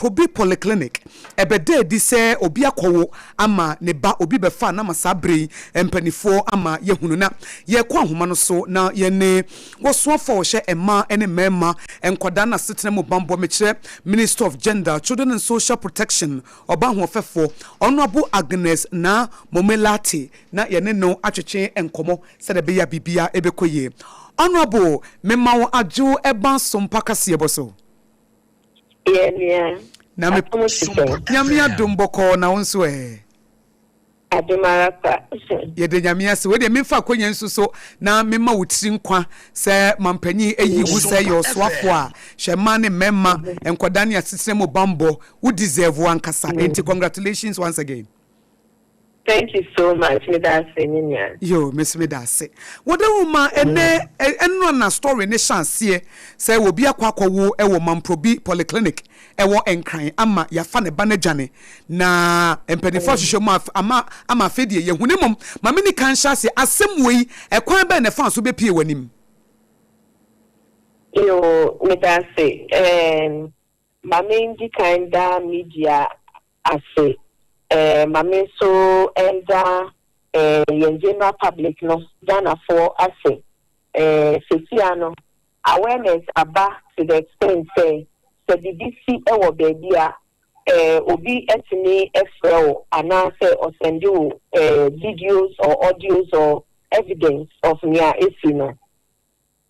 Probi Polyclinic, ɛbɛda adi sɛ obi akɔwo ama ne ba, obi bɛfa no ama saa berɛ yi mpaninfoɔ ama yɛahunu. Na yɛrekɔ ahoma no so na yɛne wɔsoafoɔ a wɔhyɛ mmaa ne mmarima, nkwadaa ne asetena mu bammɔ, mekyerɛ Minister of Gender, Children and Social Protection, ɔbaa ahoɔfɛfoɔ, Honourable Agnes Naa Momy Lartey, na yɛne no atwetwe nkɔmmɔ sɛdeɛ ɛbɛyɛ a biribiara bɛkɔ yie. Honourable, mema wo adwo ba Sompa kaseɛbɔ so. Yɛ nua. Na me Asɛm te sɛn? Nyame adom bɔkɔɔ na wo nso ɛ? Adom ara kwa. Yɛda Nyame ase. Wei deɛ memfa akwanya nso so na mema wo tiri nkwa sɛ mampanyin ayi wo sɛ yɛ ɔsoafoɔ a hwɛ mmaa ne mmarima, nkwadaa ne asetena mu bammɔ. Wo deserve ankasa. Enti congratulations once again. Thank you so much meda ase me nua. Yoo me nso meda ase. Wɔda wo ma ɛnɛ ɛnora na story no hyɛ aseɛ sɛ obi akɔ akɔwo wɔ Mamprobi polyclinic ɛwɔ Nkran ama yafa ne ba no adwane na mpaninfoɔ ahwehwɛ mu ama ama afei deɛ yɛhu no mmom ma me nika nhyɛ aseɛ asɛm wei ɛkwan bɛn na ɛfaa so bɛpie w'anim? Yoo meda ase ɛɛm ma me ndi kan da media ase. Ma me nso nda yɛn general public no, Ghanafoɔ ase. Sesia no, awareness aba to the extent sɛ, sɛ biribi si wɔ baabi a, obi tumi frɛ wo anaasɛ ɔsɛnde wo videos or audios or evidence of nea esi no.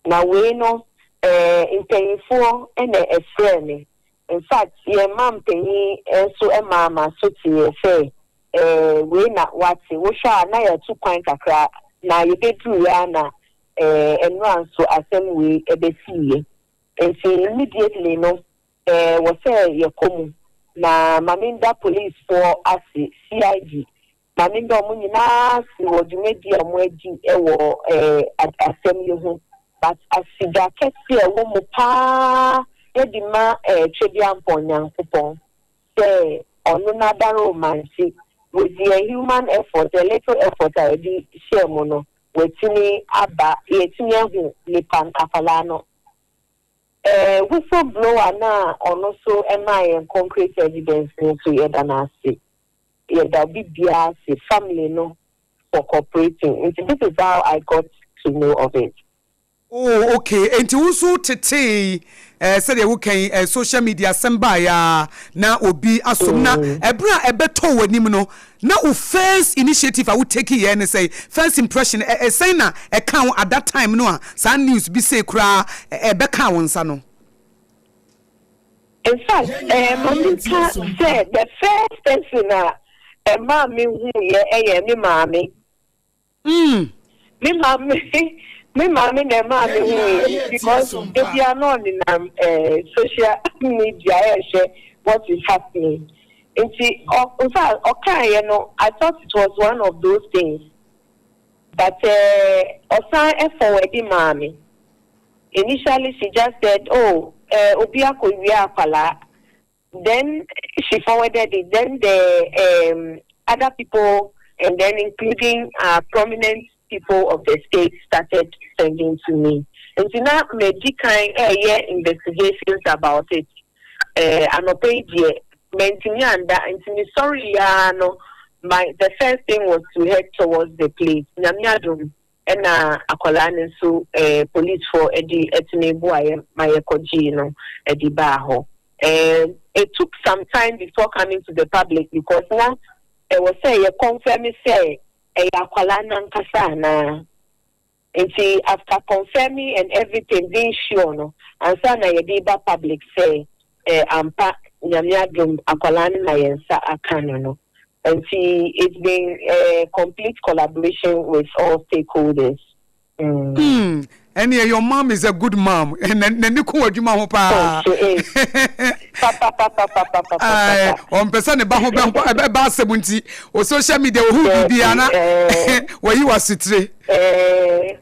Na wei no eh, mpanyinfoɔ na ɛfrɛɛ me. In fact, yɛn mma mpanyin nso maa m'aso teeɛ sɛ eh, wei na woate. Wohwɛ a na yɛatu kwan kakra, na yɛbɛduruiɛ ara na eh, nnora nso asɛm wei bɛsiiɛ. Nti immediately no, eh, wɔ sɛ yɛkɔ mu. Na ma menda policefoɔ ase, CID Ma meda wɔn nyinaa ase wɔ dwumadi a wɔadi wɔ asɛm yi ho. But aseda kɛse a ɛwɔ mu paa yɛde ma Twedeampɔn Nyankopɔn sɛ ɔno n'adaroma nti with yɛn human effort, the little effort a yɛde hyɛɛ mu no, watumi aba, yɛatumi ahu nipa no, akwadaa no. Whistle blower no a ɔno nso maa yɛn concrete evidence no nso yɛda no ase. Yɛda obi biara ase, family no for cooperating nti this is how I got to know of it. Oh okay, enti wo nso wo tetee eh, sɛdeɛ wo ka yi eh, social media asɛm baeɛ a na obi asom na ɛberɛ a ɛbɛtɔɔ w'anim no na wo first initiative a wo take yɛ ne sɛn, first impression ɛ sɛn na ɛkaa wo at that time no a saa news bi sei koraa ɛbɛkaa wo nsa no? In fact, eh, ma menka sɛ the first person a ɛmaa mehuiɛ yɛ me maame. Me maame, me maame na ɛmaa mehuiɛ because da biara na ɔnenam eh, social media ɛrehwɛ what is happening. Nti, ɔ, in fact, ɔkaeɛ no, I thought it was one of those things. But eh, ɔsan forward maa me. Initially she just said oh eh obi akɔ wia akwadaa then she forwarded it then the um other people and then including uh prominent people of the state started sending to me nti na madi kan ɛɛyɛ investigations about it eh anɔpa yi deɛ mantumi anda nti me sɔre yi ara no my the first thing was to head towards the place Nyame adom Ɛna akwadaa no nso eh, policefoɔ de tumi boaeɛ ma yɛkɔgyee no de baa hɔ. Eh, it took some time before coming to the public because na ɛwɔ sɛ yɛ confirm sɛ ɛyɛ akwadaa no ankasa anaa. Nti after confirming and everything being sure no, ansa na yɛde ba public sɛ eh, ampa Nyame adom akwadaa no na yɛn nsa aka no no. Nti it's been a complete collaboration with all stakeholders. Mm. Mm, ɛneɛ your mom is a good mom. N'ani ko w'adwuma ho paa. Oh, she is. Papapapapapapapa. Ɔmpɛ sɛ ne ba ho bɛba asɛm nti, o social media ohu biribiara na wayi w'asotire.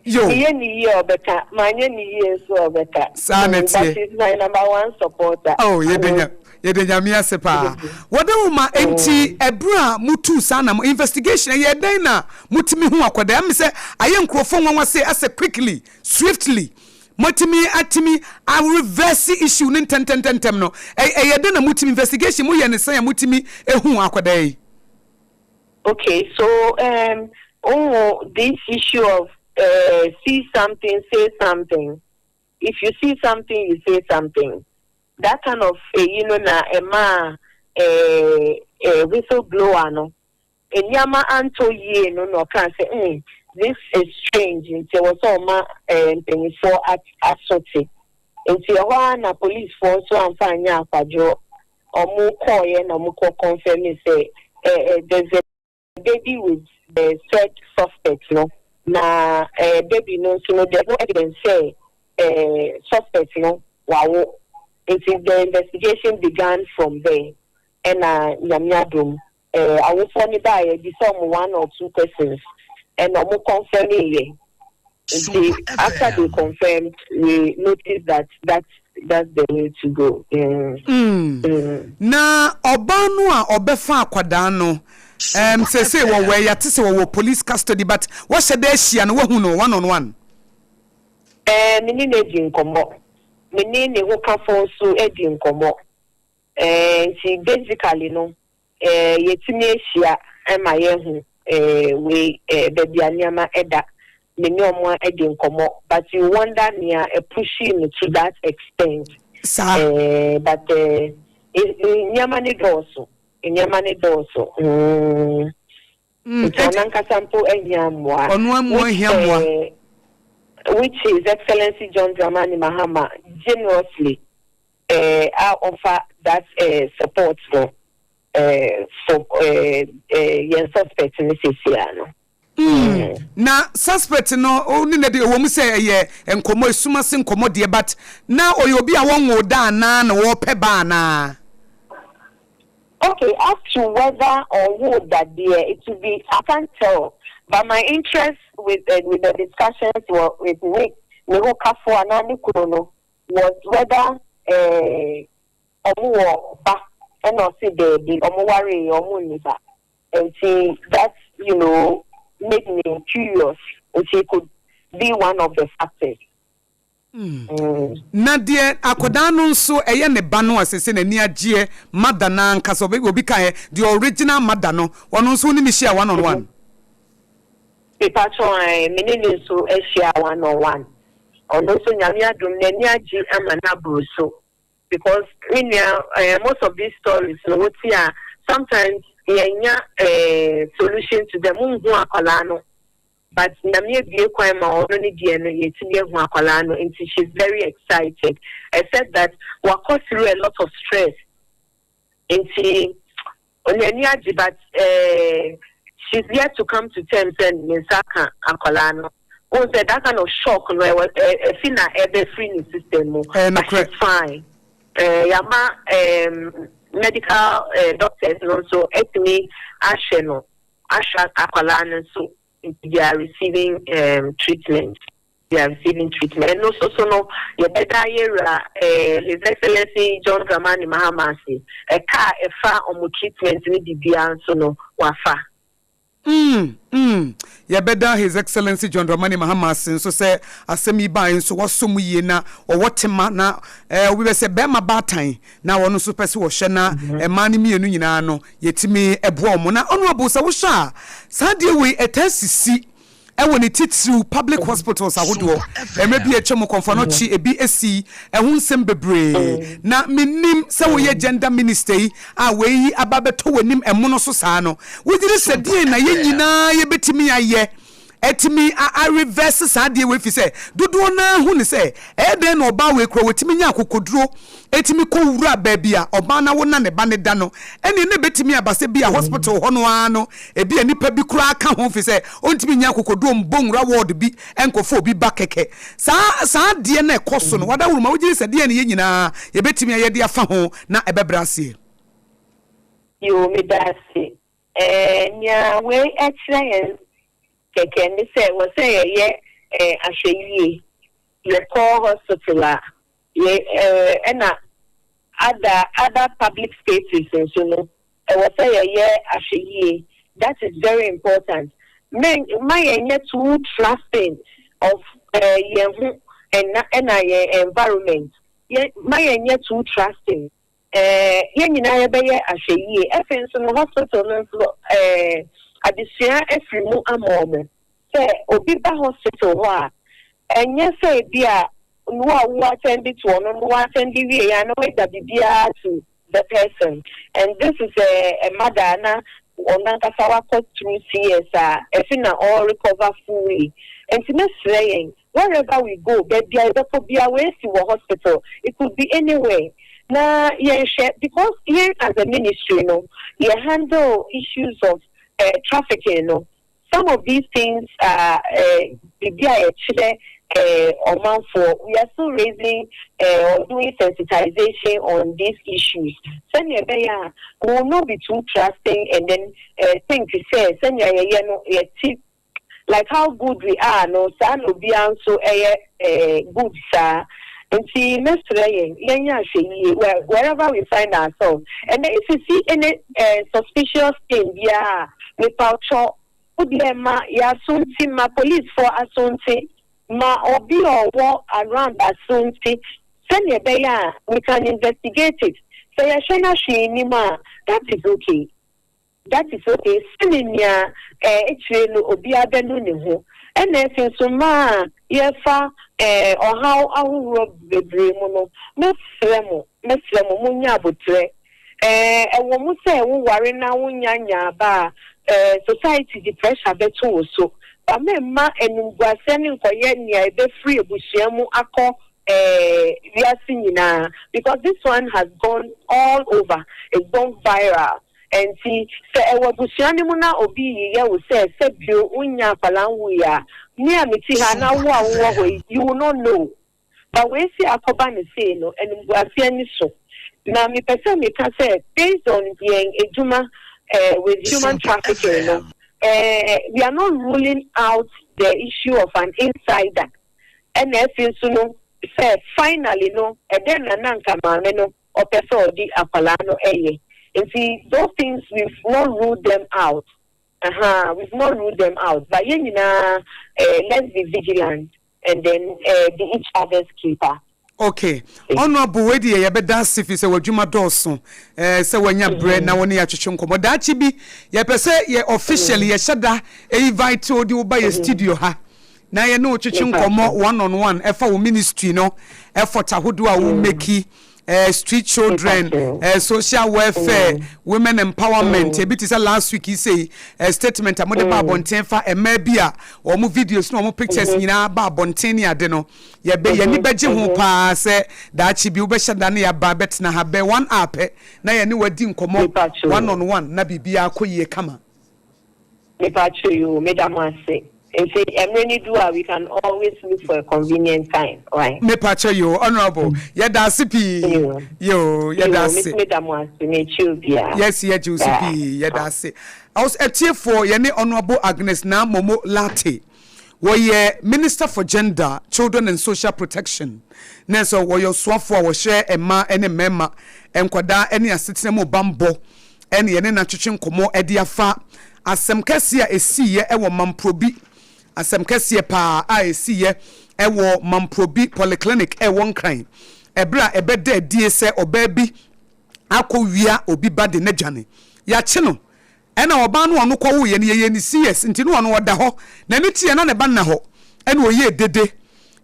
Yo. Meyɛ ne yie a ɔbɛka, manyɛ ne yie nso a ɔbɛka. Saa na ɛteɛ. But she's my number one supporter. Oh, yɛda nya yɛda Nyame ase paa. Wɔda wo ma enti ɛberɛ a motuu saa na mo investigation ɛyɛɛ dɛn na motumi hu akwadaa yi? Ɛme sɛ ayɛ nkurɔfoɔ nwanwa sɛ asɛ quickly, swiftly. Moatumi atumi a reverse issue no ntɛntɛntɛntɛm no, ɛyɛ dɛn na motumi, investigation moyɛ no sɛn a motumi hu akwadaa yi? Okay, so wohu this issue of see something, say something, if you see something, you say something, that kind of eyi no na ɛmaa whistle blower no nneɛma antɔ yie no na ɔkaa sɛ, this is strange," nti ɛwɔ sɛ ɔma mpanyinfoɔ aso te. Nti ɛhɔ ara na policefoɔ nso amfa anyɛ akwadworɔ, ɔmo kɔɔyɛ na ɔmo kɔ confirm sɛ there's a baby with the said suspect no, na baby no nso no, there's no evidence sɛ suspect no wawo. Nti the investigation began from there, ɛna Nyame adom, awofoɔ no baayɛ bisa ɔmo one or two questions ɛna ɔmo confirm yɛ. Nti after they confirmed, we noticed that that's the way to go. Na ɔbaa no a ɔbɛfa akwadaa no, sese wɔwɔ, yɛate sɛ wɔwɔ police custody, but wɔhyɛ dɛ ahyia no, wahu no one on one? Me ne no adi nkɔmmɔ, me ne ne ho kafo nso adi nkɔmmɔ. Nti basically no, yɛtumi ahyia ma yɛhu wei baabi a nneɛma ɛda. Me ne ɔmo adi nkɔmmɔ, but you wonder nea ɛpush no to that extent. Saa. But nneɛma ne dɔɔso, nneɛma ne dɔɔso. Nti ɔno ankasa mpo ahia mmoa. Ɔno amu ahia mmoa. Which His Excellency John Dramani Mahama generously a offer that support no for yɛn suspect no sesia no. Na suspect no, o ne na de ɛwɔ mu sɛ ɛyɛ nkɔmmɔ esum ase nkɔmmɔ deɛ, but na ɔyɛ obi a wɔnwo da anaa na wɔpɛ ba anaa? Okay, as to whether or who that there, it will be, I can't tell. But my interest with the discussions were with Nick, ne ho kafo anaa ne kunu no, was whether ɔmo wɔ ba, ɛna ɔsi daabi, ɔmo ware, ɔmo nni ba. Nti that made me curious. Nti it could be one of the factors. Na deɛ akwadaa no nso ɛyɛ ne ba no a sese n'ani agyeɛ mother na ankasa obi ka yɛ the original mother no, ɔno nso ne ne hyia one on one? Mipatɔ, me ne ne nso ahyia one on one. Ɔno nso, Nyame adom, n'ani agye ama n'aboro so, because me nua, most of these stories no, wote a, sometimes yɛnya solution to them, nhu akwadaa no, but Nyame ebie kwan ma ɔno ne deɛ no, yɛtumi ehu akwadaa no. Nti she's very excited, except that wakɔ through a lot of stress, nti n'ani agye, but she's yet to come to terms sɛ ne nsa ka akwadaa no. Wọn sɛ that kind of shock no ɛwɔ ɛfi na ɛbɛfiri ne system mu. But she's fine. Yama medical doctors no nso ɛtumi ahwɛ no, ahwɛ akwadaa no nso, nti they are receiving treatment, they are receiving treatment. Ɛno nso so no, yɛbɛda yɛwura His Excellency John Dramani Mahama ase, ɛka a ɛfa ɔmo treatment ne biribiara nso no, wafa. Yɛbɛda His Excellency John Dramani Mahama ase nso sɛ asɛm yi baeɛ nso wasɔ mu yie na ɔwɔ tema na obi bɛ sɛ bɛrima baatan na wɔn nso pɛ sɛ wɔhwɛ na mmaa no mmienu nyinaa no yɛtumi ɛboa wɔn. Na Honourable, sɛ wohwɛ a, saa deɛ wei ɛtaa sisi ɛwɔ ne titiriw public hospitals ahodoɔ. Mmerɛ bi atwa mu, Kɔmfo Anɔkye ebi esi ɛho nsɛm bebree, na menim sɛ woyɛ gender minister yi a, wei aba bɛtɔ w'anim ɛmono so saa no, wogyere sɛ deɛ na yɛn nyinaa yɛbɛtumi ayɛ ɛtumi a reverse saa adeɛ wei, fi sɛ dodoɔ naa hu ne sɛ ɛyɛ dɛn na ɔbaa wei kura wɔtumi nya akokoduro ɛtumi kɔ wura baabi a ɔbaa na wo na ne ba ne da no, ɛne ne bɛtumi aba sɛ bi a hospital hɔ no ara no, ebi a nipa bi koraa ka ho, fi sɛ ɔntumi nya akokoduro mbɔ nwura ward bi ɛnkɔfo obi ba kɛkɛ. Saa adeɛ na ɛkɔ so no, wada wuruma, wogyere sɛ deɛ ne yɛn nyinaa yɛbɛtumi ayɛ de afa ho na ɛbɛbrɛ aseɛ? Yoo, meda ase. Nea wei ɛkyerɛ yɛn kɛkɛ ne sɛ wɔ sɛ yɛyɛ ahwɛyie. Yɛkɔ hospital a, yɛ ɛna other public spaces nso no, ɛwɔ sɛ yɛyɛ ahwɛyie. That is very important. Men ma yɛnyɛ too trusting of yɛn ho. Ɛna yɛn environment yɛ ma yɛnyɛ too trusting. Yɛn nyinaa yɛbɛyɛ ahwɛyie. Afei nso no, hospital no nso, adesua afiri mu ama ɔmo sɛ obi ba hospital hɔ a, ɛnyɛ sɛ ebi a wo a wo attend to ɔno no, wo attend wie ya na wagya biribiara to the person. And this is a mother na ɔno ankasa wakɔ through CS a ɛfi na ɔrecover fully. Nti mɛsrɛ yɛn, wherever we go, baabi a yɛbɛkɔ bia, wɔasi wɔ hospital, it could be anywhere, na yɛnhwɛ, because yɛn as a ministry no, yɛ handle issues of trafficking no. Some of these things are biribi a yɛkyerɛ ɔmanfoɔ. We are still raising or doing sensitization on these issues sɛnea ɛbɛyɛ a we will not be too trusting and then think sɛ sɛnea yɛyɛ no, yɛte like how good we are no, saa na obiara nso ɛyɛ good saa. Nti mɛsrɛ yɛn, yɛnyɛ ahwɛ yie wherever we find ourselves. And then if you see any suspicious thing biara, mepa wo kyɛw, wodeɛ ma yɛaso nti, ma policefoɔ aso nti, ma obi a ɔwɔ around aso nti, sɛnea ɛbɛyɛ a we can investigate it. Sɛ yɛhwɛ no hwee nim a, that is okay, that is okay. Sɛne nea ekyire no, obiara bɛnu ne ho. Ɛna efi nso mmaa a yɛfa ɔhaw ahodoɔ bebree mu no, mɛsrɛ mo, mɛsrɛ mo, mo nya abotire. Ɛwɔ mu sɛ woware na wonya nyaaba a, society de pressure bɛto wo so ba, mɛmma enumguaseɛ ne nkɔyɛ nea ɛbɛfiri ebusua mu akɔ wiase nyinaa, because this one has gone all over, it's gone viral. Nti sɛ ɛwɔ abusua no mu na obi yiyɛ wo sɛ bio wonya akwadaa nwu a, me a mete ha na wo a wowɔ hɔ yi, you will not know. But weesi akɔba ne sei no, enumguaseɛ ni so. Na mepɛ sɛ meka sɛ based on yɛn edwuma with human trafficking no, we are not ruling out the issue of an insider. Ɛna efi nso no sɛ finally no, ɛdɛn na nanka maame no ɔpɛ sɛ ɔde akwadaa no ɛyɛ? Nti those things, we've not ruled them out. We've not ruled them out, but yɛn nyinaa, let's be vigilant and then be each other's keeper. Okay, Honorable, wei deɛ yɛbɛda ase fi sɛ w'adwuma dɔɔso, sɛ wanya berɛ na wɔne yɛatwetwe nkɔmmɔ. Daakye bi yɛpɛ sɛ yɛ officially yɛhyɛ da invite wo de wo ba yɛ studio ha na yɛne wo twetwe nkɔmmɔ one on one, ɛfa wo ministry no effort ahodoɔ a wo make, street children, social welfare, women empowerment. Ebi te sɛ last week yi sei, statement a mode ba abɔnten fa mmaa bi a wɔn videos na wɔn pictures nyinaa ba abɔnten ne ade no, yɛbɛ yɛni bɛgye ho paa sɛ daakye bi wobɛhyɛ da ne yɛaba bɛtena ha bɛ one hour pɛ na yɛne wadi nkɔmmɔ one on one na biribiara kɔ yie kama. Mepa kyɛw yo, meda mo ase. Nti mmerɛ ni du a, we can always look for a convenient time, right? Mepa kyɛw yo, Honourable, yɛda ase pii yo, yɛda ase. Meda mo ase, mekyi obiara. Yɛsi yɛgye wo so pii, yɛda ase. Atiefoɔ, yɛne Honourable Agnes Naa Momo Lartey, wɔyɛ Minister for Gender, Children and Social Protection, na sɛ wɔyɛ ɔsoafoɔ a wɔhyɛ mmaa ne mmarima, nkwadaa ne asetena mu bambɔ, ɛne yɛne n'atwetwe nkɔmmɔ de afa asɛm kɛseɛ a ɛsiiɛ ɛwɔ Mamprobi, asɛm kɛseɛ paa a ɛsiiɛ ɛwɔ Mamprobi Polyclinic ɛwɔ Nkran, ɛberɛ a ɛbɛda adie sɛ ɔbaa bi akɔ wia obi ba de n'adwane, yɛakye no. Ɛna ɔbaa no, ɔno kɔwoeɛ no, yɛyɛ ne CS, nti no ɔno ɔda hɔ na ne tiɛ na ne ba nna hɔ, ɛna ɔyɛ dede.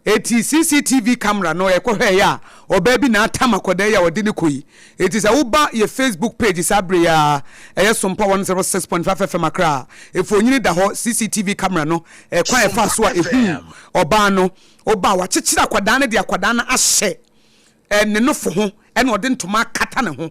Eti CCTV camera no ɛkɔhwɛ yɛ a, ɔbaa bi na atam akɔdaa yi a ɔde ne kɔ yi. Eti sɛ woba yɛ Facebook page saa bere yi a, ɛyɛ Sompa 106.5 FM Accra, efonyini da hɔ. CCTV camera no, ɛkwan ɛfa so a ehu ɔbaa no, ɔbaa wakyekyere akwadaa no de akwadaa no ahyɛ ne nofo ho, ɛna ɔde ntoma akata ne ho,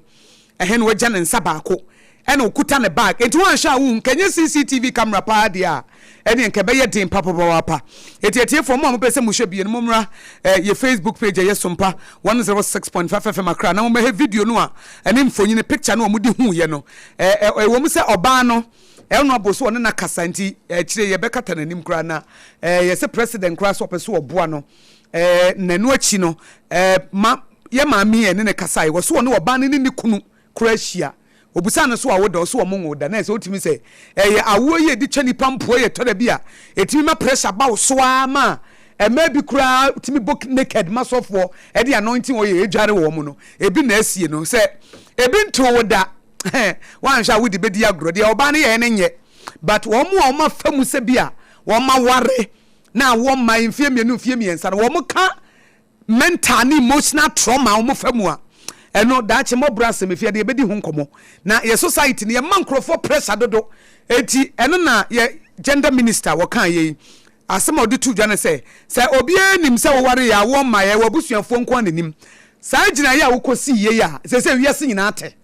ɛhɛn na wagya ne nsa baako, ɛna okuta ne bag. Eti wɔn ahyɛ awo nkɛnyɛ CCTV camera paa deɛ a, ɛne nka ɛbɛyɛ den papapapa. Eti etiefoɔ mo a mopɛ sɛ mo hwɛ bie no, mo mmra yɛ Facebook page, ɛyɛ Sompa 106.5 FM Accra, na mo mmɛhwɛ video no a ɛne mfonyini picture no a wɔde hu yɛ no. Ɛwɔ mu sɛ ɔbaa no ɛno abo so ɔne na kasa, nti ɛkyerɛ yɛbɛkata n'anim koraa, na yɛsɛ president koraa so ɔpɛ so ɔboa no. Na ɛno akyi no, ma yɛ maame yɛ ne ne kasa yi, wɔ so ɔne ɔbaa no ne ne kunu koraa ahyia, obusa no so awo da, ɔso ɔmo nwo da. Na ɛsɛ otumi sɛ ɛyɛ awoɔ yi edi twɛ nipa mpoa yɛ tɔda bi a, etumi ma pressure ba wo so ara ma. Mmaa bi koraa tumi bɔ naked ma sɔfoɔ de anointing oil dware wɔn no, ebi na asie no. Sɛ ebi ntoo wo da, woanhwɛ a wode bɛdi agorɔ. Deɛ ɔbaa no yɛɛ no nyɛ, but wɔn a wɔafa mu sɛ bi a wɔaware na awoɔ mmae mfeɛ mmienu, mfeɛ mmiɛnsa no, wɔka mental ne emotional trauma a wɔfa mu a, ɛno daakye mmɔborɔ asɛm efi ɛde yɛbɛdi ho nkɔmmɔ. Na yɛ society no yɛma nkurɔfoɔ pressure dodo, eti ɛno na yɛ gender minister wɔkaa yɛ yi asɛm a ɔde to dwa ne sɛ, sɛ obiara nim sɛ woware yɛ a wɔmma yɛ w'abusuafoɔ nko ara na nim saa gyinaeɛ a wokɔsii yei a seesei wiase nyinaa te.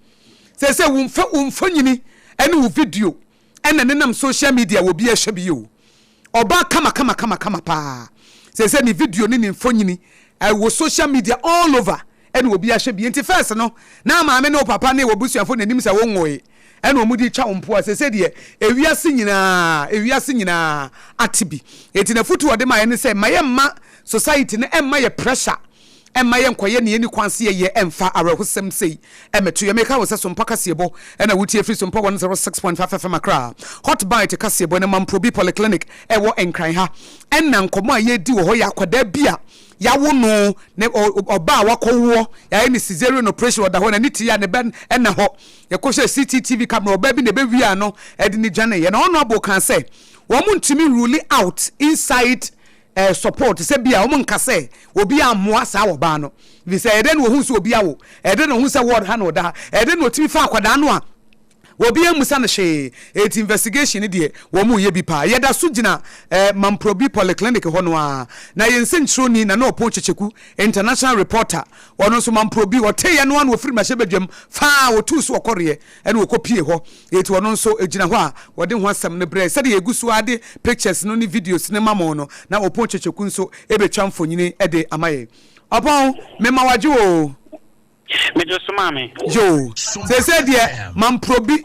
Seesei wo mfo wo mfonyini ne wo video na ɛnenam social media wɔ obiara hwɛ bi o. Ɔbaa kama kama kama kama paa. Seesei ne video ne ne mfonyini ɛwɔ social media all over ɛna obiara hwɛ bi. Nti first no na maame ne wo papa ne w'abusuafo na ɛnim sɛ wo nwoe ɛna wɔn de twa wo mpoa. Seesei deɛ ewiase nyinaa ewiase nyinaa ate bi. Enti n'afutuo a ɔde maeɛ ne sɛ mma yɛmma society no ɛmma yɛ pressure Mma yɛnkɔyɛ nea enni kwan sɛ yɛyɛ mfa awerɛhosɛm sei mmɛto yɛn. Meka wo sɛ Sompa Kaseɛbɔ na wotie firi Sompa 106.5 FM Accra. Hot Bite Kaseɛbɔ no Mamprobi Polyclinic ɛwɔ Nkran ha. Ɛna nkɔmmɔ a yɛredi wɔ hɔ yɛ akwadaa bi a yɛawo no, ne ɔbaa a wakɔwoɔ, yɛayɛ no cesarean operation, ɔda hɔ, n'ani te a ne bɛ ɛna hɔ. Yɛkɔhwɛɛ CCTV camera, ɔbaa bi na ɛbɛwiaa no de no dwaneeɛ. Na Honourable kaa sɛ wɔn ntumi rule out inside eh, support sɛ bi a wɔn nka sɛ obi ammoa saa ɔbaa no fi sɛ ɛyɛ dɛn na ohun sɛ obi awo, ɛyɛ dɛn na ohun sɛ ward ha na ɔda ha, ɛyɛ dɛn na otumi fa akwadaa no a obi ammusa no hwee. Eti investigation no deɛ wɔn reyɛ bi paa. Yɛda so gyina eh, Mamprobi Polyclinic hɔ no ara na yɛn nsɛnkyerɛwni Nana Ɔpɔn Kyekyeku, international reporter, ɔno nso Mamprobi ɔteeɛ no ara na ofiri mmarahyɛbadwam faa otuu so ɔkɔreɛ ɛna ɔkɔpie hɔ. Enti ɔno nso gyina hɔ a wɔde ho asɛm no brɛɛ. Sɛdeɛ yɛgu so ara de pictures no ne videos no ma mo no, na Ɔpɔn Kyekyeku nso bɛtwa mfonini de ama yɛn. Ɔpɔn, mema wo adwo oo. Megye so maame. Yoo, seesei deɛ Mamprobi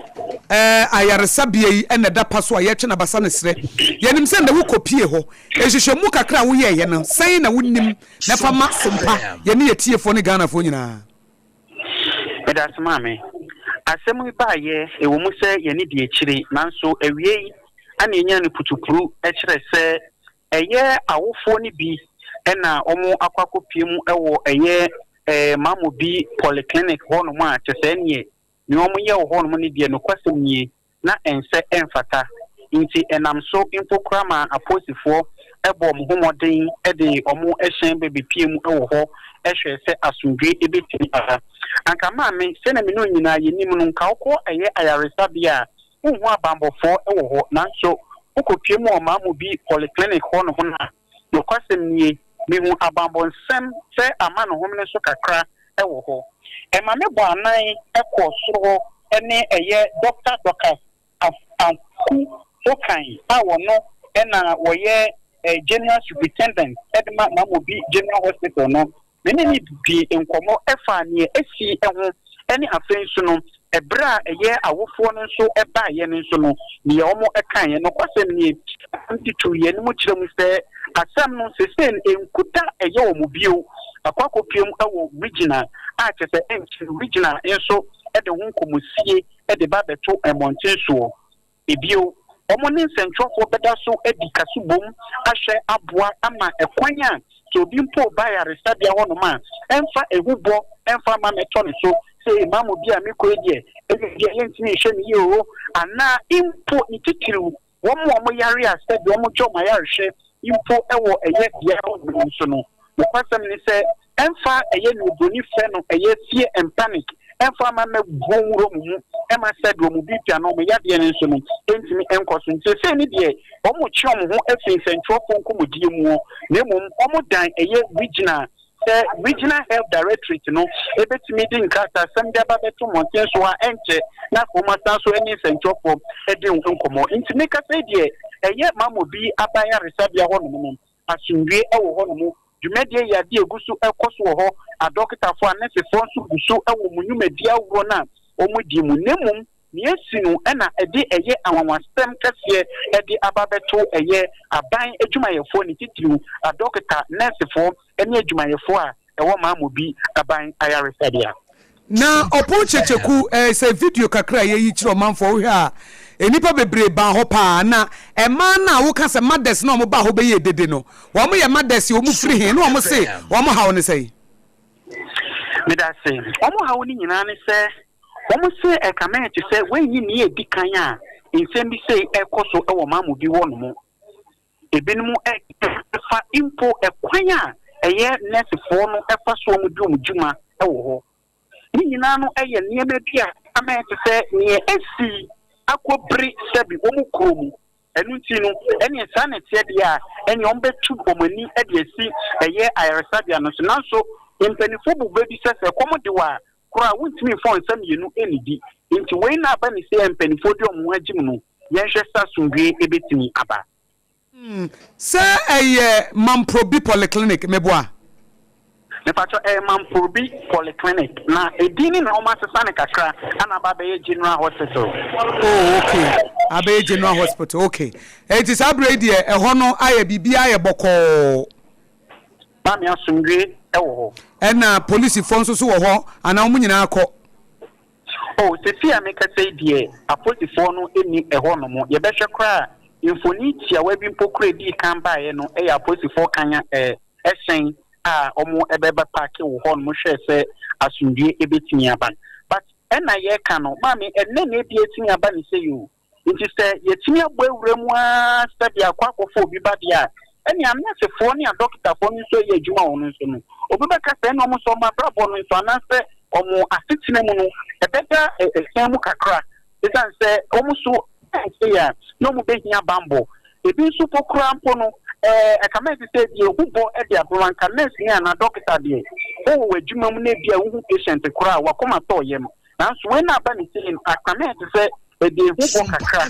eh, ayaresabea yi na ɛda pa so a yɛretwe no abasa no serɛ. Yɛnim sɛ nnɛ wokɔpie hɔ. Nhwehwɛmu kakra a woyɛeɛ no, sɛn na wonim na fa ma Sompa, yɛne yɛn atiefoɔ ne Ghanafoɔ nyinaa? Medase maame. Asɛm yi baeɛ, ɛwɔ mu sɛ yɛn ani di akyire, nanso awiei ana yɛnyaa no putupru kyerɛ sɛ ɛyɛ awofoɔ no bi na wɔn akɔ akɔpie mu wɔ ɛyɛ Mamobi Polyclinic hɔnom a kyɛ sɛ ɛneɛ nea wɔyɛ wɔ hɔnom no deɛ nokwasɛm nie na ɛnsɛ ɛmfata. Nti ɛnam so mpo koraa maa apolisifoɔ bɔɔ wɔn ho mmɔden de wɔn hyɛn ba bɛpuee mu wɔ hɔ hwɛɛ sɛ asomdwoeɛ bɛtumi aba. Anka maame, sɛdeɛ me ne wo nyinaa yɛnim no, nka wokɔ ɛyɛ ayaresabea a, wonhu abanbɔfoɔ wɔ hɔ. Nanso wokɔpue mu wɔ Maamobi Polyclinic hɔ nom no a, Nokwasɛm nie, mehu abanbɔnsɛm sɛ ama ne homene so kakra wɔ hɔ. Ɛma me bɔ anan kɔɔ soro hɔ ne ɛyɛ Dɔkta Dorcas Aku Okan a ɔno na ɔyɛ General Superintendent de ma Mamobi General Hospital no. Me ne no dii nkɔmmɔ faa nea asi ho ne afei nso no, ɛberɛ a ɛyɛ awofoɔ no nso baeɛ no nso no, deɛ wɔkaeɛ. Nokwasɛm nie, de too yɛn anim kyerɛ mu sɛ asɛm no seesei no ɛnkuta ɛyɛ wɔn bio, akɔ akɔpue mu wɔ regional a kyerɛ sɛ ɛnkyɛ regional nso de ho nkɔmmɔsie de ba abɛto mmɔnten soɔ. Bio, wɔne nsɛntwerɛfoɔ bɛda so adi kasobom ahwɛ aboa ama ɛkwan a sɛ obi mpo reba ayaresabea hɔnom a, ɛmfa ehubɔ mfa mma mmɛtɔ ne so sɛ ei mamu bi a mekɔ yi deɛ, ɛyɛ bi a yɛntumi nhwɛ me yie oo, anaa mpo ne titiriw wɔn a wɔyare a sɛdeɛ wɔgye wɔn ayarehwɛ mpo wɔ ɛyɛ beaeɛ hɔnom nso no. Nokwasɛm ne sɛ, ɛmfa ɛyɛ nea oburoni frɛ no ɛyɛ fear and panic ɛmfa mma mmɛbɔ nwura wɔn mu ɛma sɛdeɛ wɔn BP anaa wɔn yadeɛ no nso no ɛntumi nkɔ so. Nti seesei no deɛ wɔretwe wɔn ho afiri nsɛntwerɛfoɔ nkɔmmɔdie mu na mmom wɔdan ɛyɛ regional sɛ Regional Health Directorate no ɛbɛtumi de nkrataasɛm de aba bɛto mmɔnten so a ɛnkyɛ na afei wɔn asan so ne nsɛntwerɛfoɔ adi nkɔmmɔ. Nti mekasa yi deɛ ɛyɛ Mamobi aban ayaresabea hɔnom no Asomdwoe wɔ hɔnom. Dwumadie yɛ adeɛ a ɛgu so kɔ so wɔ hɔ. Adɔkotafoɔ, anɛsefoɔ nso gu so wɔ wɔn nnwumadie ahoroɔ no a wɔdi mu. Na mmom nea asi no na ɛde ɛyɛ anwanwasɛm kɛseɛ de aba abɛto ɛyɛ aban adwumayɛfoɔ, ne titiriw adɔkota, nɛɛsefoɔ ne adwumayɛfoɔ a ɛwɔ Maamobi Aban Ayaresabea. Na ɔpon kyekyeku eh, sɛ video kakra a yɛyi kyerɛ ɔmanfoɔ wohwɛ a Nnipa bebree baa hɔ paa. Na mmaa no a woka sɛ mothers no a wɔbaa hɔ bɛyɛɛ dede no, wɔyɛ mothers yi, wɔfiri he? Na wɔse wɔn haw ne sɛn? Meda ase. Wɔn haw no nyinaa ne sɛ, wɔse ɛkame te sɛ wɔanyi nea edi kan a nsɛm bi sei rekɔ so wɔ man mu bi hɔ nom. Ebinom reka fa mpo ɛkwan a ɛyɛ nɛɛsefoɔ no fa so wɔn di wɔn dwuma wɔ hɔ. Ne nyinaa no yɛ nneɛma bi a ama ɛte sɛ nea asi akɔ bere sɛbi wɔn kuro mu. Ɛno nti no, ɛneɛ saa na ɛteɛ deɛ a, ɛneɛ wɔbɛtu wɔn ani de asi ɛyɛ ayaresabea no so. Nanso mpanimfoɔ bu bɛ bi sɛ, sɛ ɛkɔm de wo a, koro a wontumi mfa wɔn nsa mmienu nnidi. Enti wei na aba ne sei a mpanimfoɔ de wɔn ho agyim no, yɛnhwɛ sɛ asomdwoeɛ bɛtumi aba. Sɛ ɛyɛ Mamprobi Polyclinic, meboa? Mepakyɛw, ɛyɛ Mamprobi Polyclinic, na edin no na wɔasesa no kakra ana aba abɛyɛ General Hospital. Oh, okay, abɛyɛ General Hospital, okay. Enti saa berɛ yi deɛ ɛhɔ no ayɛ biribiara ayɛ bɔkɔɔ. Maame, asomdwoe wɔ hɔ. Ɛna polisifoɔ nso so wɔ hɔ anaa wɔn nyinaa kɔ? Oh, seesei a mekasa yi deɛ, apolisifoɔ no nni ɛhɔnom. Yɛbɛhwɛ koraa a, mfoni tiawa bi mpo koraa a ɛdii kan baeɛ no yɛ apolisifoɔ kan hyɛn a wɔbɛba paake wɔ hɔnom hwɛɛ sɛ asomdwoeɛ bɛtumi aba. But ɛna yɛreka no, maame, ɛnnɛ na ebia atumi aba no sei o. Enti sɛ yɛatumi abɔ awura mu ara sɛ de akɔ akɔfa obi ba deɛ a, ɛnneɛ anɛɛsefoɔ ne adɔkotafoɔ no nso reyɛ adwuma wɔ no nso no, obi bɛka sɛ ɛnneɛ wɔn nso wɔn abrabɔ no nso anaasɛ wɔn asetena mu no, ɛbɛda ɛsɛn mu kakra ɛsiane sɛ wɔn nso ɛnkyɛ a na wɔbɛhia bammɔ. Ebi nso mpo koraa mpo no, ɛkame te sɛ deɛ ehu bɔ de abrɛ wo. Anka nɛɛseni anaa dɔkota deɛ, wowɔ w'adwuma mu na ebia wohu patient koraa a, w'akoma tɔ wo yam. Nanso wei na aba ne sei no, akame te sɛ ɛde ehu bɔ kakra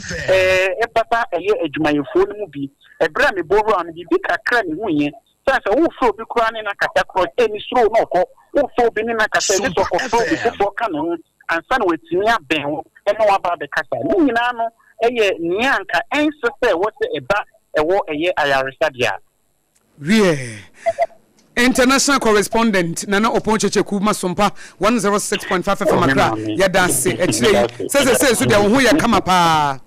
ɛbata ɛyɛ adwumayɛfoɔ no mu bi. Ɛberɛ a mebɔ wura no, biribi kakra mehuiɛ. Sɛ sɛ wofrɛ obi koraa ne no akasa koraa, ɔsɛ ni suro na ɔkɔ. Wofrɛ obi ne no akasa, ɛgye sɛ ɔkɔfrɛ obi foforɔ ka ne ho ansa na watumi abɛn wo ne wo aba abɛkasa. Ne nyinaa no yɛ nea anka ɛnsɛ sɛ ɛwɔ sɛ ɛba ɛwɔ ɛyɛ ayaresabea. Wiɛ, International correspondent Nana Opon Kyekyeku Masompa 106.5 FM Accra, yɛda ase akyire yi sɛ sɛsei nso deɛ wo ho yɛ kama paa.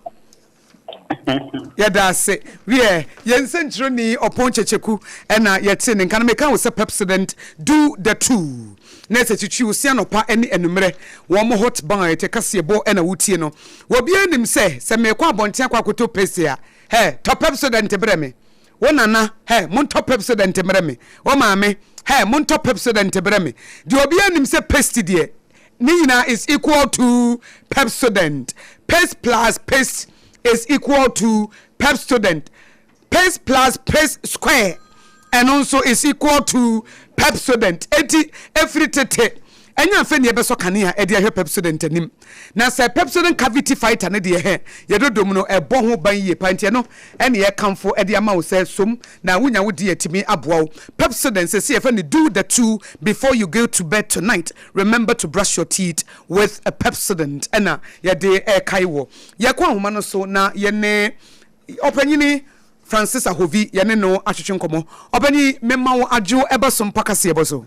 Yɛda ase. Wiɛ, yɛn nsɛnkyerɛni Opon Kyekyeku ɛna yɛte ne nka no. Meka wo sɛ Pepsodent do the two na ɛsɛ kyikyi wo se anɔpa ne anummerɛ. Wɔn hot bite kaseɛbɔ ɛna wotie no. Obiara nim sɛ sɛ merekɔ abɔnten akɔ akɔtɔ paste a, hɛ, tɔ Pepsodent brɛ me. Wo nana, hɛ, montɔ Pepsodent mmerɛ me. Wo maame, hɛ, montɔ Pepsodent brɛ me. Deɛ obiara nim sɛ paste deɛ, ne nyinaa is equal to Pepsodent. Paste plus paste is equal to Pepsodent. Paste plus paste square, ɛno nso is equal to Pepsodent. Enti, ɛfiri tete, ɛnyɛ afei na yɛbɛsɔ kanea de ahwɛ Pepsodent anim. Na sɛ Pepsodent Cavity Fighter no deɛ hɛ, yɛ dodom no, ɛbɔ ho ban yie paa. Nti ɛno ɛne yɛkamfo de ama wo sɛ som na wonya wo deɛ atumi aboa wo. Pepsodent seesei yɛfrɛ no Do the two before you go to bed tonight, remember to brush your teeth with a Pepsodent ɛna yɛde rekae wo. Yɛkɔ ahoma no so na yɛne Ɔpanyini Francis Ahovi yɛne no atwetwe nkɔmmɔ. Ɔpanyin, mema wo adwo ɛba so mpa kaseɛbɔ so.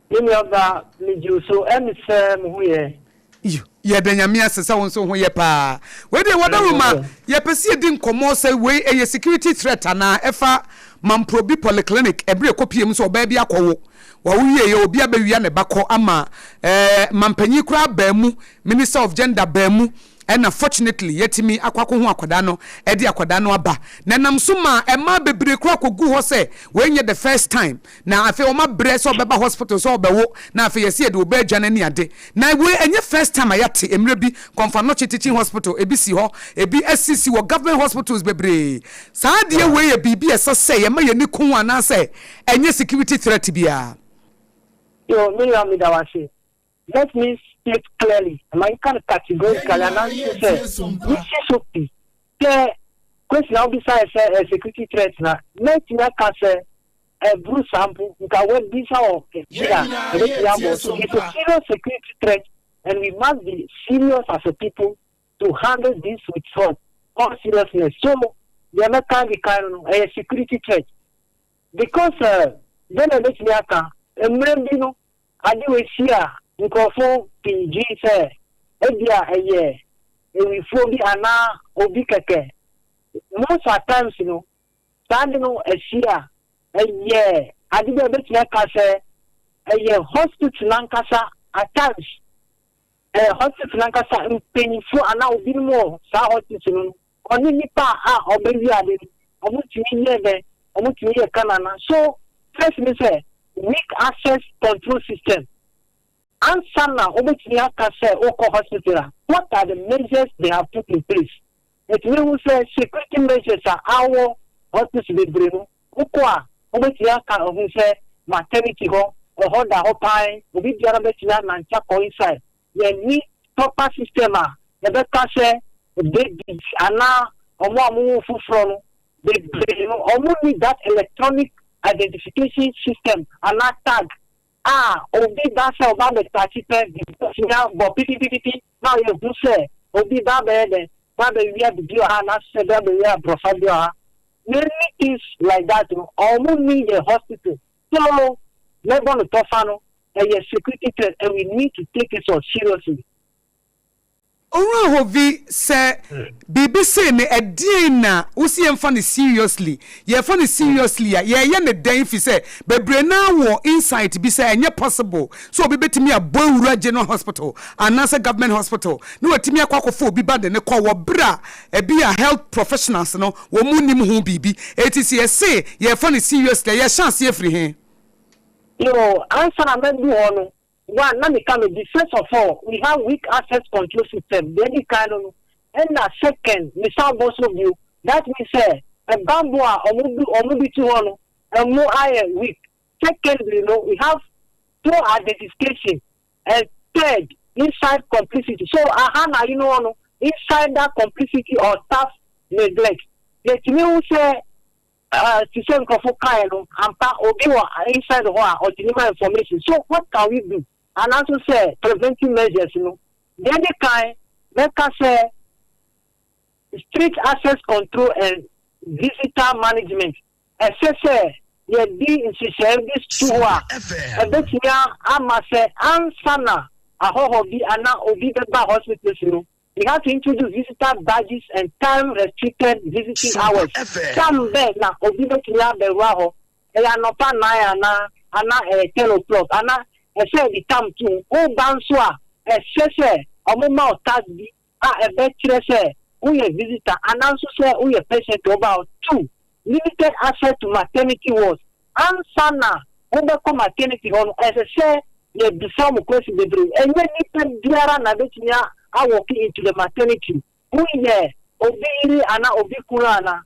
Me nua ba, megye wo so. Ɛne sɛ mo ho yɛ? Iyo, yɛda Nyame ase sɛ wo nso wo ho yɛ paa. Wei deɛ Wadaroma, yɛpɛ sɛ yɛdi nkɔmmɔ sɛ wei ɛyɛ security threat anaa ɛfa Mamprobi Polyclinic ɛberɛ ɛkɔpie mu sɛ ɔbaa bi akɔwo, wawo wieɛ obi abɛwia ne ba kɔ ama eh, mampanyin koraa baa mu, Minister of Gender baa mu ɛna fortunately yɛatumi akɔ akɔhu akwadaa no ɛde akwadaa no aba na ɛnam so maa ɛmaa bebree koraa kɔgu hɔ sɛ wei nyɛ the first time Na afei wɔn abrɛ sɛ ɔbɛba hospital sɛ ɔbɛwo na afei yɛse yɛde ɔbɛ adwane ne ade na wei ɛnyɛ first time a yɛate mmerɛ bi Komfo Anokye teaching hospital ebi si hɔ ebi asisi wɔ government hospitals bebree saa adeɛ wei yɛ biribi a ɛsɛ sɛ yɛma yɛn ani ku ho anaasɛ ɛnyɛ security threat biara. Yo, me nua meda wo ase. Let me state clearly, ma nka no categorically anaa nso sɛ mesi so pi sɛ question a wobisae sɛ ɛyɛ security threat na mɛtumi aka sɛ ɛboro saa mpo nka woabisa wɔ akyiri a ɛbɛtumi abɔ so. It's a serious security threat and we must be serious as a people to handle this with what all seriousness. So deɛ mɛka di kan no ɛyɛ security threat because dɛn na ɛbɛtumi aka mmerɛ bi no Ade wei si a, nkurɔfo pii dwen sɛ ebia ɛyɛ Ewifoɔ bi anaa obi kɛkɛ. Most at times no, saa ade no asi a, ɛyɛ ade bi a yɛbɛtumi aka sɛ ɛyɛ hospital no ankasa at times. Ɛyɛ hospital no ankasa mpanyinfoɔ anaa obinom wɔ saa hospital no no, ɔne nipa a ɔbɛwie ade no, wɔtumi yɛ dɛ, wɔtumi yɛ kanana. So first ne sɛ weak access control system. Ansa na wobɛtumi aka sɛ wokɔ hospital a, what are the measures they have put in place? Yɛtumi hu sɛ security measures a awɔ hospital bebree no, wokɔ a wobɛtumi aka ahu sɛ maternity hɔ, ɛhɔ da hɔ pan, obi biara bɛtumi anante akɔ inside. Yɛnni proper system a yɛbɛka sɛ babies anaa wɔn a wɔwo foforɔ no bebree no, wɔnni that electronic identification system anaa tag a obi ba sɛ ɔba abɛtakye pɛ, biribi bɛtumi abɔ pipipipipi na yɛhu sɛ obi ba abɛyɛ dɛn, ba abɛwia biribi wɔ ha anaasɛ ba abɛwia aborɔfa bi wɔ ha. Many things like that no, wɔn nni yɛ hospital. So mɛbɔ no tɔfa no, ɛyɛ security threat and we need to take it so seriously. Owura Hovi, sɛ biribi sei no, ɛdeɛn na wose yɛmfa no seriously? Yɛfa no seriously a, yɛyɛ no dɛn? Firi sɛ bebree no ara wɔ insight bi sɛ ɛnyɛ possible sɛ obi bɛtumi abɔ awura General Hospital anaasɛ Government Hospital na watumi akɔ akɔfa obi ba de no kɔ wɔ berɛ a ɛbi a health professionals no wɔn nnim ho biribi. Enti sɛ yɛse yɛfa no seriously a, yɛhyɛ aseɛ firi he? Yoo, ansa na mɛdu hɔ no, one, na meka me bi, first of all, we have weak access control system, deɛ ɛdi kan no no, ɛna second, mesan bɔ so bio, that means sɛ ɛbanbɔ a wɔn bi wɔn de to hɔ no, ɛmo ayɛ weak. Secondly no, we have poor identification, and third, inside complicity. So aha na yi no hɔ no, insider complicity or staff neglect. Yɛtumi hu sɛ te sɛ nkurɔfo kae no, ampa obi wɔ inside hɔ a ɔtumi ma information. So what can we do? Anaasɛ sɛ preventive measures no, deɛ ɛdi kan mɛka sɛ strict access control and visitor management. Ɛsɛ sɛ yɛde nhyehyɛe bi to hɔ a ɛbɛtumi ama sɛ ansa na ahɔhɔ bi anaa obi bɛba hospitals no, we have to introduce visitor badges and time restricted visiting hours. Time bɛn na obi bɛtumi abɛwura hɔ? Ɛyɛ anɔpa 9 anaa anaa ɛyɛ 10 o'clock anaa ɛsɛ yɛde time to ho. Woba nso a, ɛsɛ sɛ ɔmo ma wo tag bi a ɛbɛkyerɛ sɛ woyɛ visitor anaa nso sɛ woyɛ patient ɔba hɔ. Two, limited access to maternity wards. Ansa na wobɛkɔ maternity hɔ no, ɛsɛ sɛ yɛbisa mo question bebree. Ɛnyɛ nipa biara na bɛtumi awalk into the maternity. Woyɛ obi yere anaa obi kunu anaa?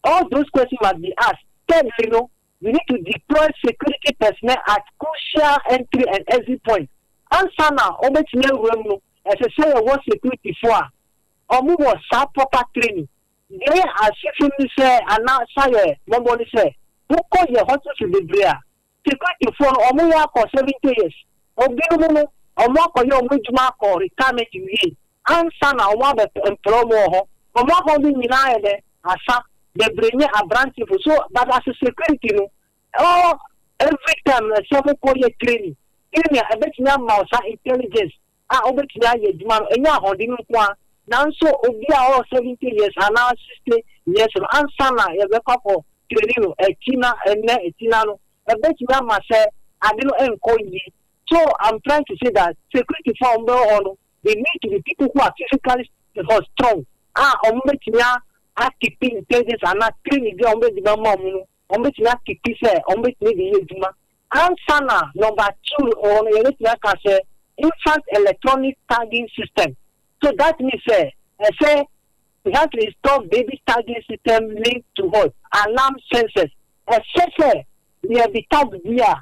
All those questions must be asked. Thirdly no, we need to deploy security personnel at crucial entry and exit point. Ansa na wobɛtumi awura mu no, ɛsɛ sɛ yɛwɔ security fo a ɔmo wɔ saa proper training. Deɛ yɛ asefim ne sɛ anaa sa yɛ mmɔbɔ ne sɛ wokɔ yɛ hospital bebree a, security foɔ no ɔmo yɛ akɔ 70 years, obinom no ɔmo akɔyɛ ɔmo adwuma akɔ retirement wie ansa na ɔmo abɛ mpere ɔmo wɔ hɔ. Ɔmo ahoɔden nyinaa yɛ dɛ asa bebree nye aberantefo so. But as a security no, all every time ɛsɛ mo kɔ yɛ training, training a ɛbɛtumi ama wo saa intelligence a wobɛtumi ayɛ adwuma no. Ɛnyɛ ahoɔden nko a, nanso obi a ɔwɔ 70 years anaa 60 years no, ansa na yɛbɛkɔ akɔ training no akyi na ɛnɛ akyi na no ɛbɛtumi ama sɛ ade no ɛnkɔ yie. So I'm trying to say that security fo a wɔn bɛwɔ hɔ no, they need to be people who are physically strong a wɔn bɛtumi akeep intelligence anaa training bi a wɔn bɛdi ma wɔn no, wɔn bɛtumi akeep sɛ wɔn bɛtumi de yɛ adwuma. Ansa na number two wɔ no, yɛbɛtumi aka sɛ infant electronic tagging system. So that means sɛ ɛsɛ we have to install baby tagging system linked to what? Alarm sensors. Ɛsɛ sɛ yɛde tag bi a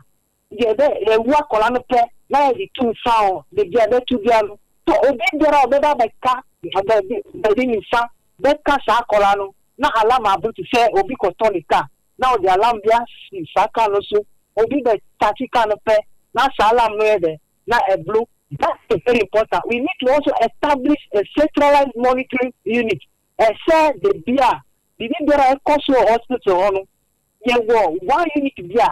yɛbɛ yɛwu akɔla no pɛ na yɛde tu nsa hɔ beebi a yɛbɛtu bia no so, obi biara a ɔbɛba bɛka baabi bɛde ne nsa bɛka saa akɔla no na alarm abo, te sɛ obi kɔtɔ ne car na ɔde alarm bi asi saa car no so, obi bɛ touch car no pɛ na saa alarm no yɛ dɛ na ɛblow. That is very important. We need to also establish a centralized monitoring unit. Ɛsɛ beebi a biribi biara ɛkɔ so wɔ hospital hɔ no, yɛwɔ one unit bi a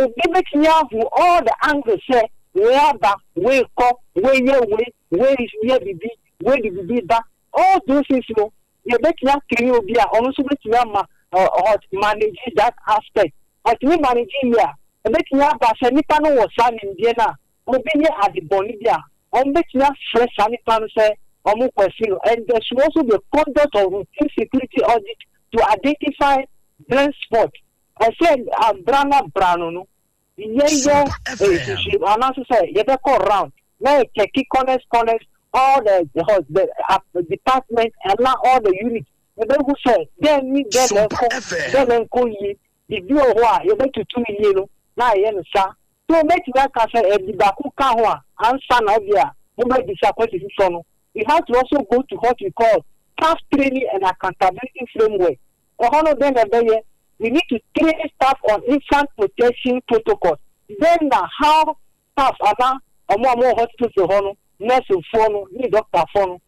obi bɛtumi ahu all the angles sɛ wei aba, wei kɔ, wei yɛ wei, wei yɛ bibi, wei de bibi ba. All those things no, yɛbɛtumi atrain obi a ɔno nso bɛtumi ama ɔ manage that aspect. Ɔtumi manage yie a, ɛbɛtumi aba sɛ nipa no wɔ saa nimdeɛ no a, obi yɛ ade bɔne bi a, wɔn bɛtumi afrɛ saa nipa no sɛ wɔn question no. And there should also be a conduct of routine security audit to identify blind spot. Ɛsɛ abra na bra no, yɛyɛ nhwehwɛmu anaasɛ sɛ yɛbɛkɔ round na yɛ check corners corners, all the department ana all the units, yɛbɛhu sɛ dɛn ni dɛn na ɛkɔ, dɛn na nkɔ yie. Biribi wɔ hɔ a yɛbɛtutu no yie no na ayɛ no sa. So mɛtumi aka sɛ ɛdi baako ka ho a, ansa na bi a mobɛbisa kwasi foforɔ no, we have to also go to what we call staff training and accountability framework. Ɛhɔ no, dɛn na ɛbɛyɛ? We need to train staff on infant protection protocols. Then na how staff ana ɔmo a ɔmo wɔ hospital hɔ no, nursefoɔ no ne doctorfoɔ no,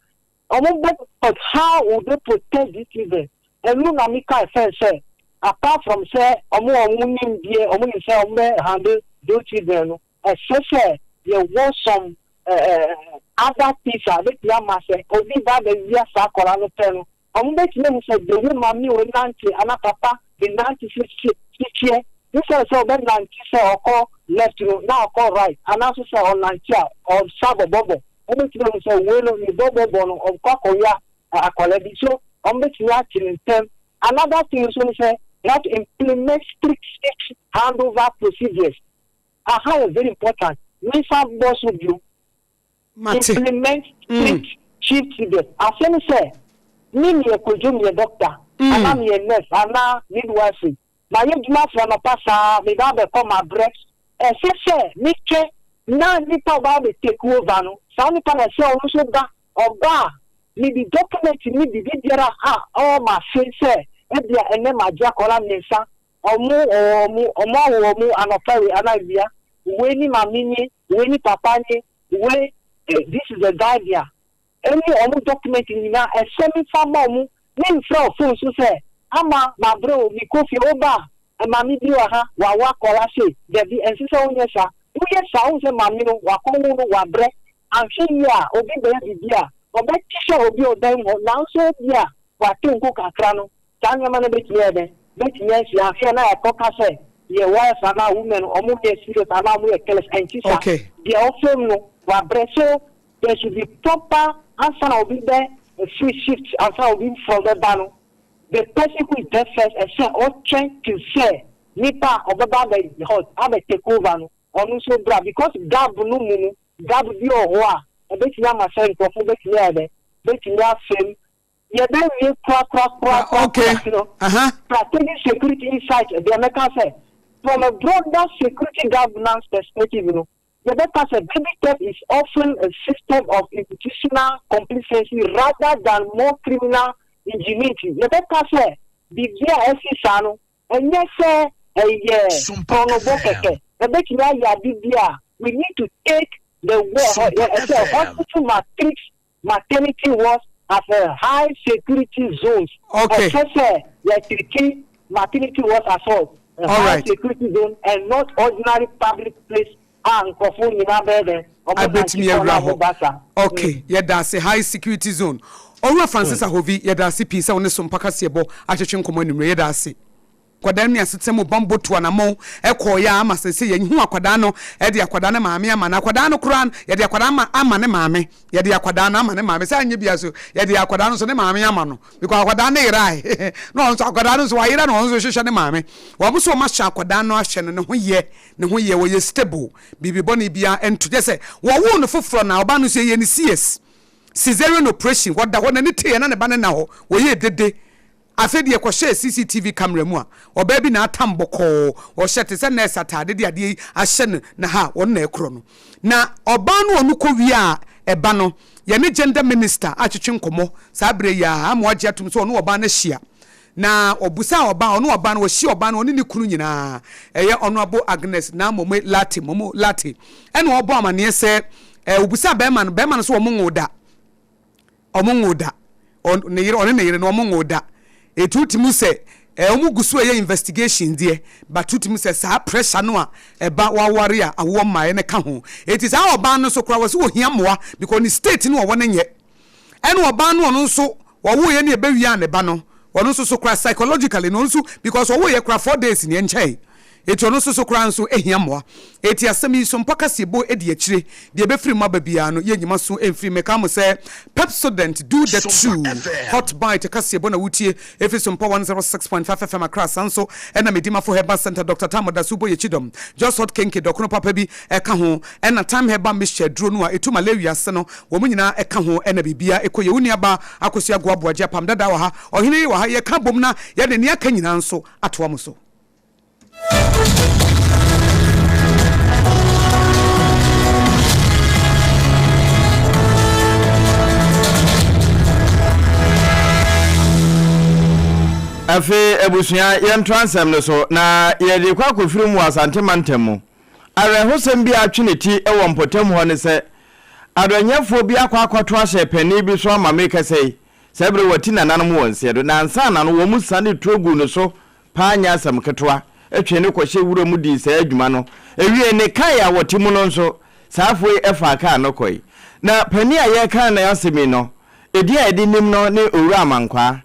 ɔmo bɛ, but how will they protect these children? Ɛnu na mi ka fɛn sɛ apart from sɛ ɔmo a ɔmo nim deɛ ɔmo nim sɛ ɔmo bɛ handle those children no, ɛsɛ sɛ yɛwɔ some other things a bɛtumi ama sɛ obi ba bɛwia saa akɔla no pɛ no, ɔmo bɛtumi ehu sɛ dewu maame wo nante ana papa de nante sisiɛ nisɛ sɛ ɔbɛ nante sɛ ɔkɔ left no na ɔkɔ right, anaasɛ sɛ ɔnante a ɔsa bɔbɔbɔ, ɔmo bɛtumi ehu sɛ wei no ne bɔbɔbɔ no ɔkɔ akɔwia akɔla bi so, ɔmo bɛtumi akyi ne ntɛm. Another thing nso ni sɛ you have to implement strict strict handover procedures. Aha yɛ very important, nisa bɔ so bio. Mate. Implement strict shift procedures. Asɛm sɛ mi miyɛ Kojo, miyɛ doctor ana miyɛ nurse ana midwifery, ma yɛ dwuma fira nɔpa saa, mi ba abɛkɔ ma brɛ, ɛsɛ sɛ mi twɛ na nipa ɔba abɛ take over no, saa nipa na ɛsɛ ɔno nso ba. Ɔba a, mi di document ni bibi biara a ɔwɔ ma se sɛ ebia ɛnɛ ma gye akɔla mmiɛnsa, ɔmo ɔwɔ ɔmo, ɔmo awo ɔmo anɔpa wei ana awia wei, ni maame nie, wei ni papa nie, wei this is the guardian, ɛne ɔmo document nyinaa ɛsɛ mi fa ma ɔmo. Ne nfrɛ o phone so sɛ ama ma brɛ o, mi kɔ fie, ɔba a, maame bi wɔ ha wawo akɔla se dabi, ɛnsi sɛ wonyɛ saa. Woyɛ saa, wo sɛ maame no wakɔwo no wabrɛ, ahwɛ yie a obi bɛyɛ biribi a ɔbɛte sɛ obi a ɔdan mu hɔ, nanso obi a wate nko kakra no, saa nneɛma no bɛtumi ayɛ dɛ bɛtumi asi ahwɛ na yɛkɔka sɛ yɛ wife anaa women ɔmo yɛ serious anaa ɔmo yɛ careless. Ɛnti sa deɛ ɔfam no wabrɛ. So there should be proper, ansa na obi bɛ free shift, ansa na obi fɔ bɛba no, the person who is there first, ɛsɛ ɔtwɛn till sɛ nipa a ɔbɛba abɛ hot abɛ take over no, ɔno nso bra, because gap no mu no, gap bi wɔ hɔ a ɛbɛtumi ama sɛ nkurɔfo bɛtumi ayɛ dɛ bɛtumi afɛm. Yɛbɛwie kora kora kora kora no, strategic security insight deɛ, mɛka sɛ from a broader security governance perspective no, yɛbɛka sɛ baby theft is often a system of institutional complacency rather than more criminal ingenuity. Yɛbɛka sɛ biribi a ɛsi saa no, ɛnyɛ sɛ ɛyɛ kɔnɔbɔ kɛkɛ, ɛbɛtumi ayɛ ade bi a we need to take the way ɛsɛ hospital matrix maternity wards as a high security zones. Ɛsɛ sɛ yɛtreat maternity wards as well a high security zone and not ordinary public place a nkurɔfoɔ nyinaa bɛyɛ dɛ ɔmo abɛtumi nante kɔ na awura ɔmo ba saa. Hɔ, okay, yɛda ase. High security zone. Ɔwura Francis Ahovi, yɛda ase pii sɛ wo ne so mpakaseɛ bɔ atwetwe nkɔmmɔ anwummerɛ. Yɛda ase. Akwadaa no ne asetena mu bambɔ tu anammɔn ɛkɔɔ yɛ ama sɛ sɛ yɛhu akwadaa no, ɛde akwadaa no maame ama no. Akwadaa no koraa no, yɛde akwadaa ama ne maame, yɛde akwadaa no ama ne maame sɛ anyɛ bia so, yɛde akwadaa no nso ne maame ama no, because akwadaa no yerae na ɔno nso, akwadaa no nso wayera na ɔno nso hwehwɛ ne maame. Wɔn nso wɔn ahyɛ akwadaa no ahyɛ no, ne ho yɛ, ne ho yɛ, wɔyɛ stable, biribi bɔne biara ɛnto kyɛ sɛ wɔwoo no foforɔ na ɔbaa no nso yɛ ne CS, cesarean operation. Wɔda hɔ n'ani teeɛ na ne ba no na hɔ wɔyɛ dede. Afei deɛ kɔhyɛ CCTV camera mu a, ɔbaa bi na atam bɔkɔɔ, ɔhyɛ te sɛ nurse ataade de adeɛ yi ahyɛ no na ha wɔn na ɛkorɔ no na ɔbaa no ɔno kɔ wie a ɛba no. Yɛne gender minister atwetwe nkɔmmɔ saa berɛ yi a ama wagye atom sɛ ɔno ɔbaa no ahyia na ɔbusa ɔbaa, ɔno ɔbaa no wɔhyia ɔbaa no, ɔne ne kunu nyinaa, ɛyɛ Honourable Agnes na Momo Late, Momo Late, ɛna ɔbɔ amaneɛ sɛ ɔbusa bɛrima no, bɛrima no sɛ ɔmo nwo da, ɔmo nwo da, ne yere, ɔne ne yere no ɔmo nwo da. Etu tumi sɛ ɔmo gu so ɛyɛ investigation deɛ, but tumi sɛ saa pressure no a ɛba waware a awoɔ mmaeɛ no ka ho. Eti saa ɔbaa no so koraa wɔ sɛ ohia mmoa because ne state no ɔwɔ no nyɛ. Ɛna ɔbaa no ɔno nso ɔwoeɛ ne ɛbɛwiaa ne ba no, ɔno nso so koraa psychologically no ɔno nso because ɔwoeɛ koraa 4 days ne ɛnkyɛe. Eti ɔno nso so koraa nso ehia mmoa. Eti asɛm yi so mpa kaseɛbɔ di akyire. Deɛ ɛbɛfiri mu aba biara no, yɛnyima so mfiri. Meka mo sɛ Pepsodent Do The True Hot Bite kaseɛbɔ na wotie ɛfiri so mpa 106.5 FM Accra. Saa nso ɛna Medimafo Herbal Center Dr. Tam da so bɔ yɛkyi dɔm. Just Hot Kenke dɔkono papa bi ɛka ho. Ɛna Time Herbal Mixture duro no a ɛtu malaria ase no, wɔn nyinaa ɛka ho. Ɛna biribiara ɛkɔ yɛ. Wo nuabaa Akosua Goaboagye apam dada wɔ ha. Ɔhene yi wɔ ha. Yɛka bom na yɛde nea aka nyinaa nso atoa mo so. Afei abusua, yɛntoa nsɛm no so, na yɛde kɔ akɔfiri mu wɔ Asante mantam mu. Awerɛhosɛm bi a atwe ne ti wɔ mpɔtam hɔ ne sɛ, adɔnyɛfoɔ bi akɔ akɔto ahyɛ panin bi so ama merekasa yi, saa berɛ wɔati nananom wɔ nseɛ do, na ansa na no wɔn siane tuo guu ne so paa nyɛ asɛm ketewa, twee no kɔhyɛɛ wura mu dii saa adwuma no. Ewiei, ne kae a wɔte mu no nso, saa afoa yi faa kaa no kɔe. Na panin a yɛreka n'asɛm yi no, edin a yɛde nim no ne Owura Amankwaa.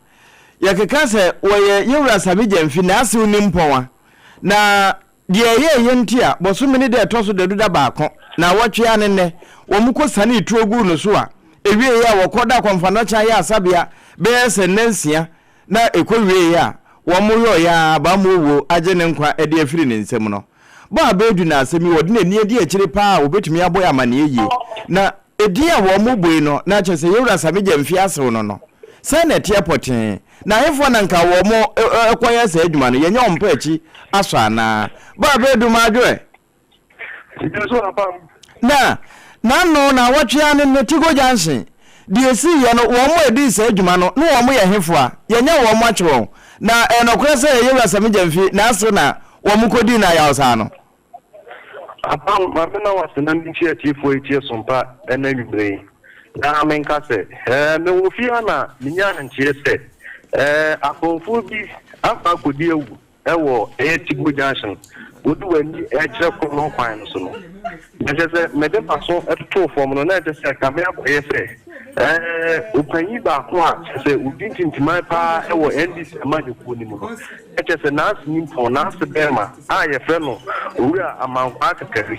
Yɛkeka sɛ wɔyɛ Yɛwura Sami Gyamfi n'asew nimpɔn a, na deɛ ɛyɛeɛ nti a bɔsome no da a ɛtɔ so dadu da baako, naawɔtwe ara ne nnɛ, wɔkɔsianee tuo guu no so a, ɛwieeɛ a wɔkɔda Kɔmfanɔkye Ayaresabea bɛyɛ sɛ nnansia na ɛkɔwieeɛ a wɔyɔeɛ ara bammɔ wuo agye ne nkwa de afiri ne nsam no. Bɔ a Bedu na asɛm yi wɔde n'ani adi akyire paa a wɔbɛtumi abɔ yɛ amaneɛ yie. Na edin a wɔbɔe no na kyerɛ sɛ Yɛwura Same Gyamfi asew no no. Sɛn na ɛteɛ pɔtee? Na ahefoɔ na nka wɔkɔyɛ saa adwuma no? Yɛnyɛ wɔn mpa akyi asɔ anaa? Bɔ a Bedu madwo ɛ! Na n'ano naawɔtwe ara ne nnɛ Tigo Junction. Deɛ ɛsiiɛ no, wɔn a ɛdii saa dwuma no, ne wɔn yɛ hefoa? Yɛnyɛ wɔn akye wɔn. Na ɛyɛ nɔkorɛ sɛ ɛyɛ Wura Sami Gyamfi n'asew na wɔn kɔdii no ayaw saa no. Apam, ma menna wo ase na menkyia atiefoɔ a ɛtie Sompa ɛnnɛ anwummerɛ yi, na menka sɛ, ɛɛ, mewɔ fie ha na menyaa nteɛ sɛ, ɛɛ, akorɔmfoɔ bi akɔ akɔdi awu wɔ ɛyɛ Tigo Junction, wode w'ani rekyerɛ Korno kwan no so no, na kyerɛ sɛ mede m'aso totoo fam no, na ɛkyerɛ sɛ kame akɔyɛ sɛ ɛɛ ɔpanyin baako a kyerɛ sɛ ɔdi ntintiman paa wɔ NDC amanyɔkuo no mu no, na kyerɛ sɛ n'ase nimpɔn, n'ase bɛrima a yɛfrɛ no Owura Amankwaa Kakari.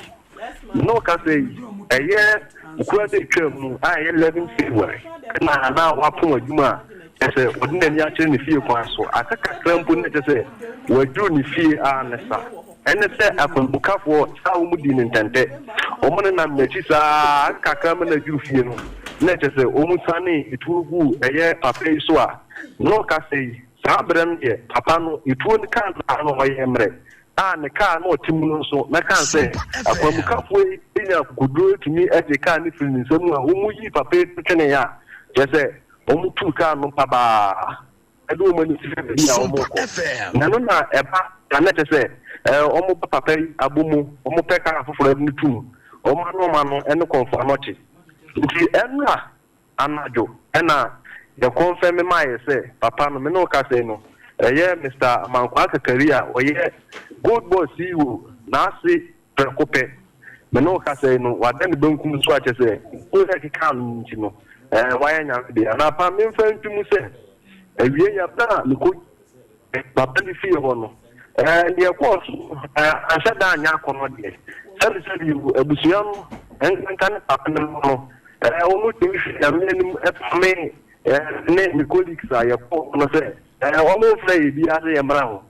Me ne wo kasa yi, ɛyɛ Okura da etwaa mu a ɛyɛ 11 February na na wapɔn adwuma a kyerɛ sɛ ɔde n'ani akyerɛ ne fie kwan so. Aka kakra mpo na kyerɛ sɛ waduru ne fie a ne sa. Ɛne sɛ akwanmukafoɔ saa wɔn dii no ntɛntɛ. Wɔn nenam n'akyi saa aka kakra ma no aduru fie no na kyerɛ sɛ wɔn sanee etuo guu ɛyɛ papa yi so a me ne wo kasa yi saa berɛ no deɛ papa no etuo no kaa no ara no ɔyɛɛ mmerɛ a ne kaa na ɔte mu no nso, mɛka no sɛ akwanmukafoɔ yi nyaa akokoduro tumi gyee kaa no firii ne nsa mu a wɔyii papa yi to tweneeɛ a, kyerɛ sɛ wɔtuu kaa no pabaa de wɔn ani kyerɛɛ baabi a wɔrekɔ. Na ɛno na ɛba a na kyerɛ sɛ wɔba papa yi abɔ mu, wɔpɛ kaa foforɔ de no to mu, wɔn ano wɔn ano ne kɔmfoɔ anɔkye. Nti ɛno a Anadwo na yɛ kɔnfɛme maeɛ sɛ papa no me ne wo kasa yi no ɛyɛ Mister Amankwaa Kakari a ɔyɛ Gold Board CEO n'ase prɛko pɛ. Me ne wo kasa yi no wada ne benkum so a kyerɛ sɛ nsuo a ɛkekaa no nti no ɛɛ wayɛ nyame dea. Na pa memfa ntwi mu sɛ awiei aberɛ a mekɔ Papa no fie hɔ no, ɛɛ deɛ ɛkɔɔ so no, anhyɛ da anyɛ akɔnnɔ deɛ. Sɛbisɛbi o, abusua no nkanka ne papa no mma no, ɛɛ wɔtumi hwɛ Nyame anim pamee ɛɛ me ne me colleagues a yɛkɔɔ hɔ no sɛ ɛɛ wɔmfrɛ yɛn biara sɛ yɛmmra hɔ.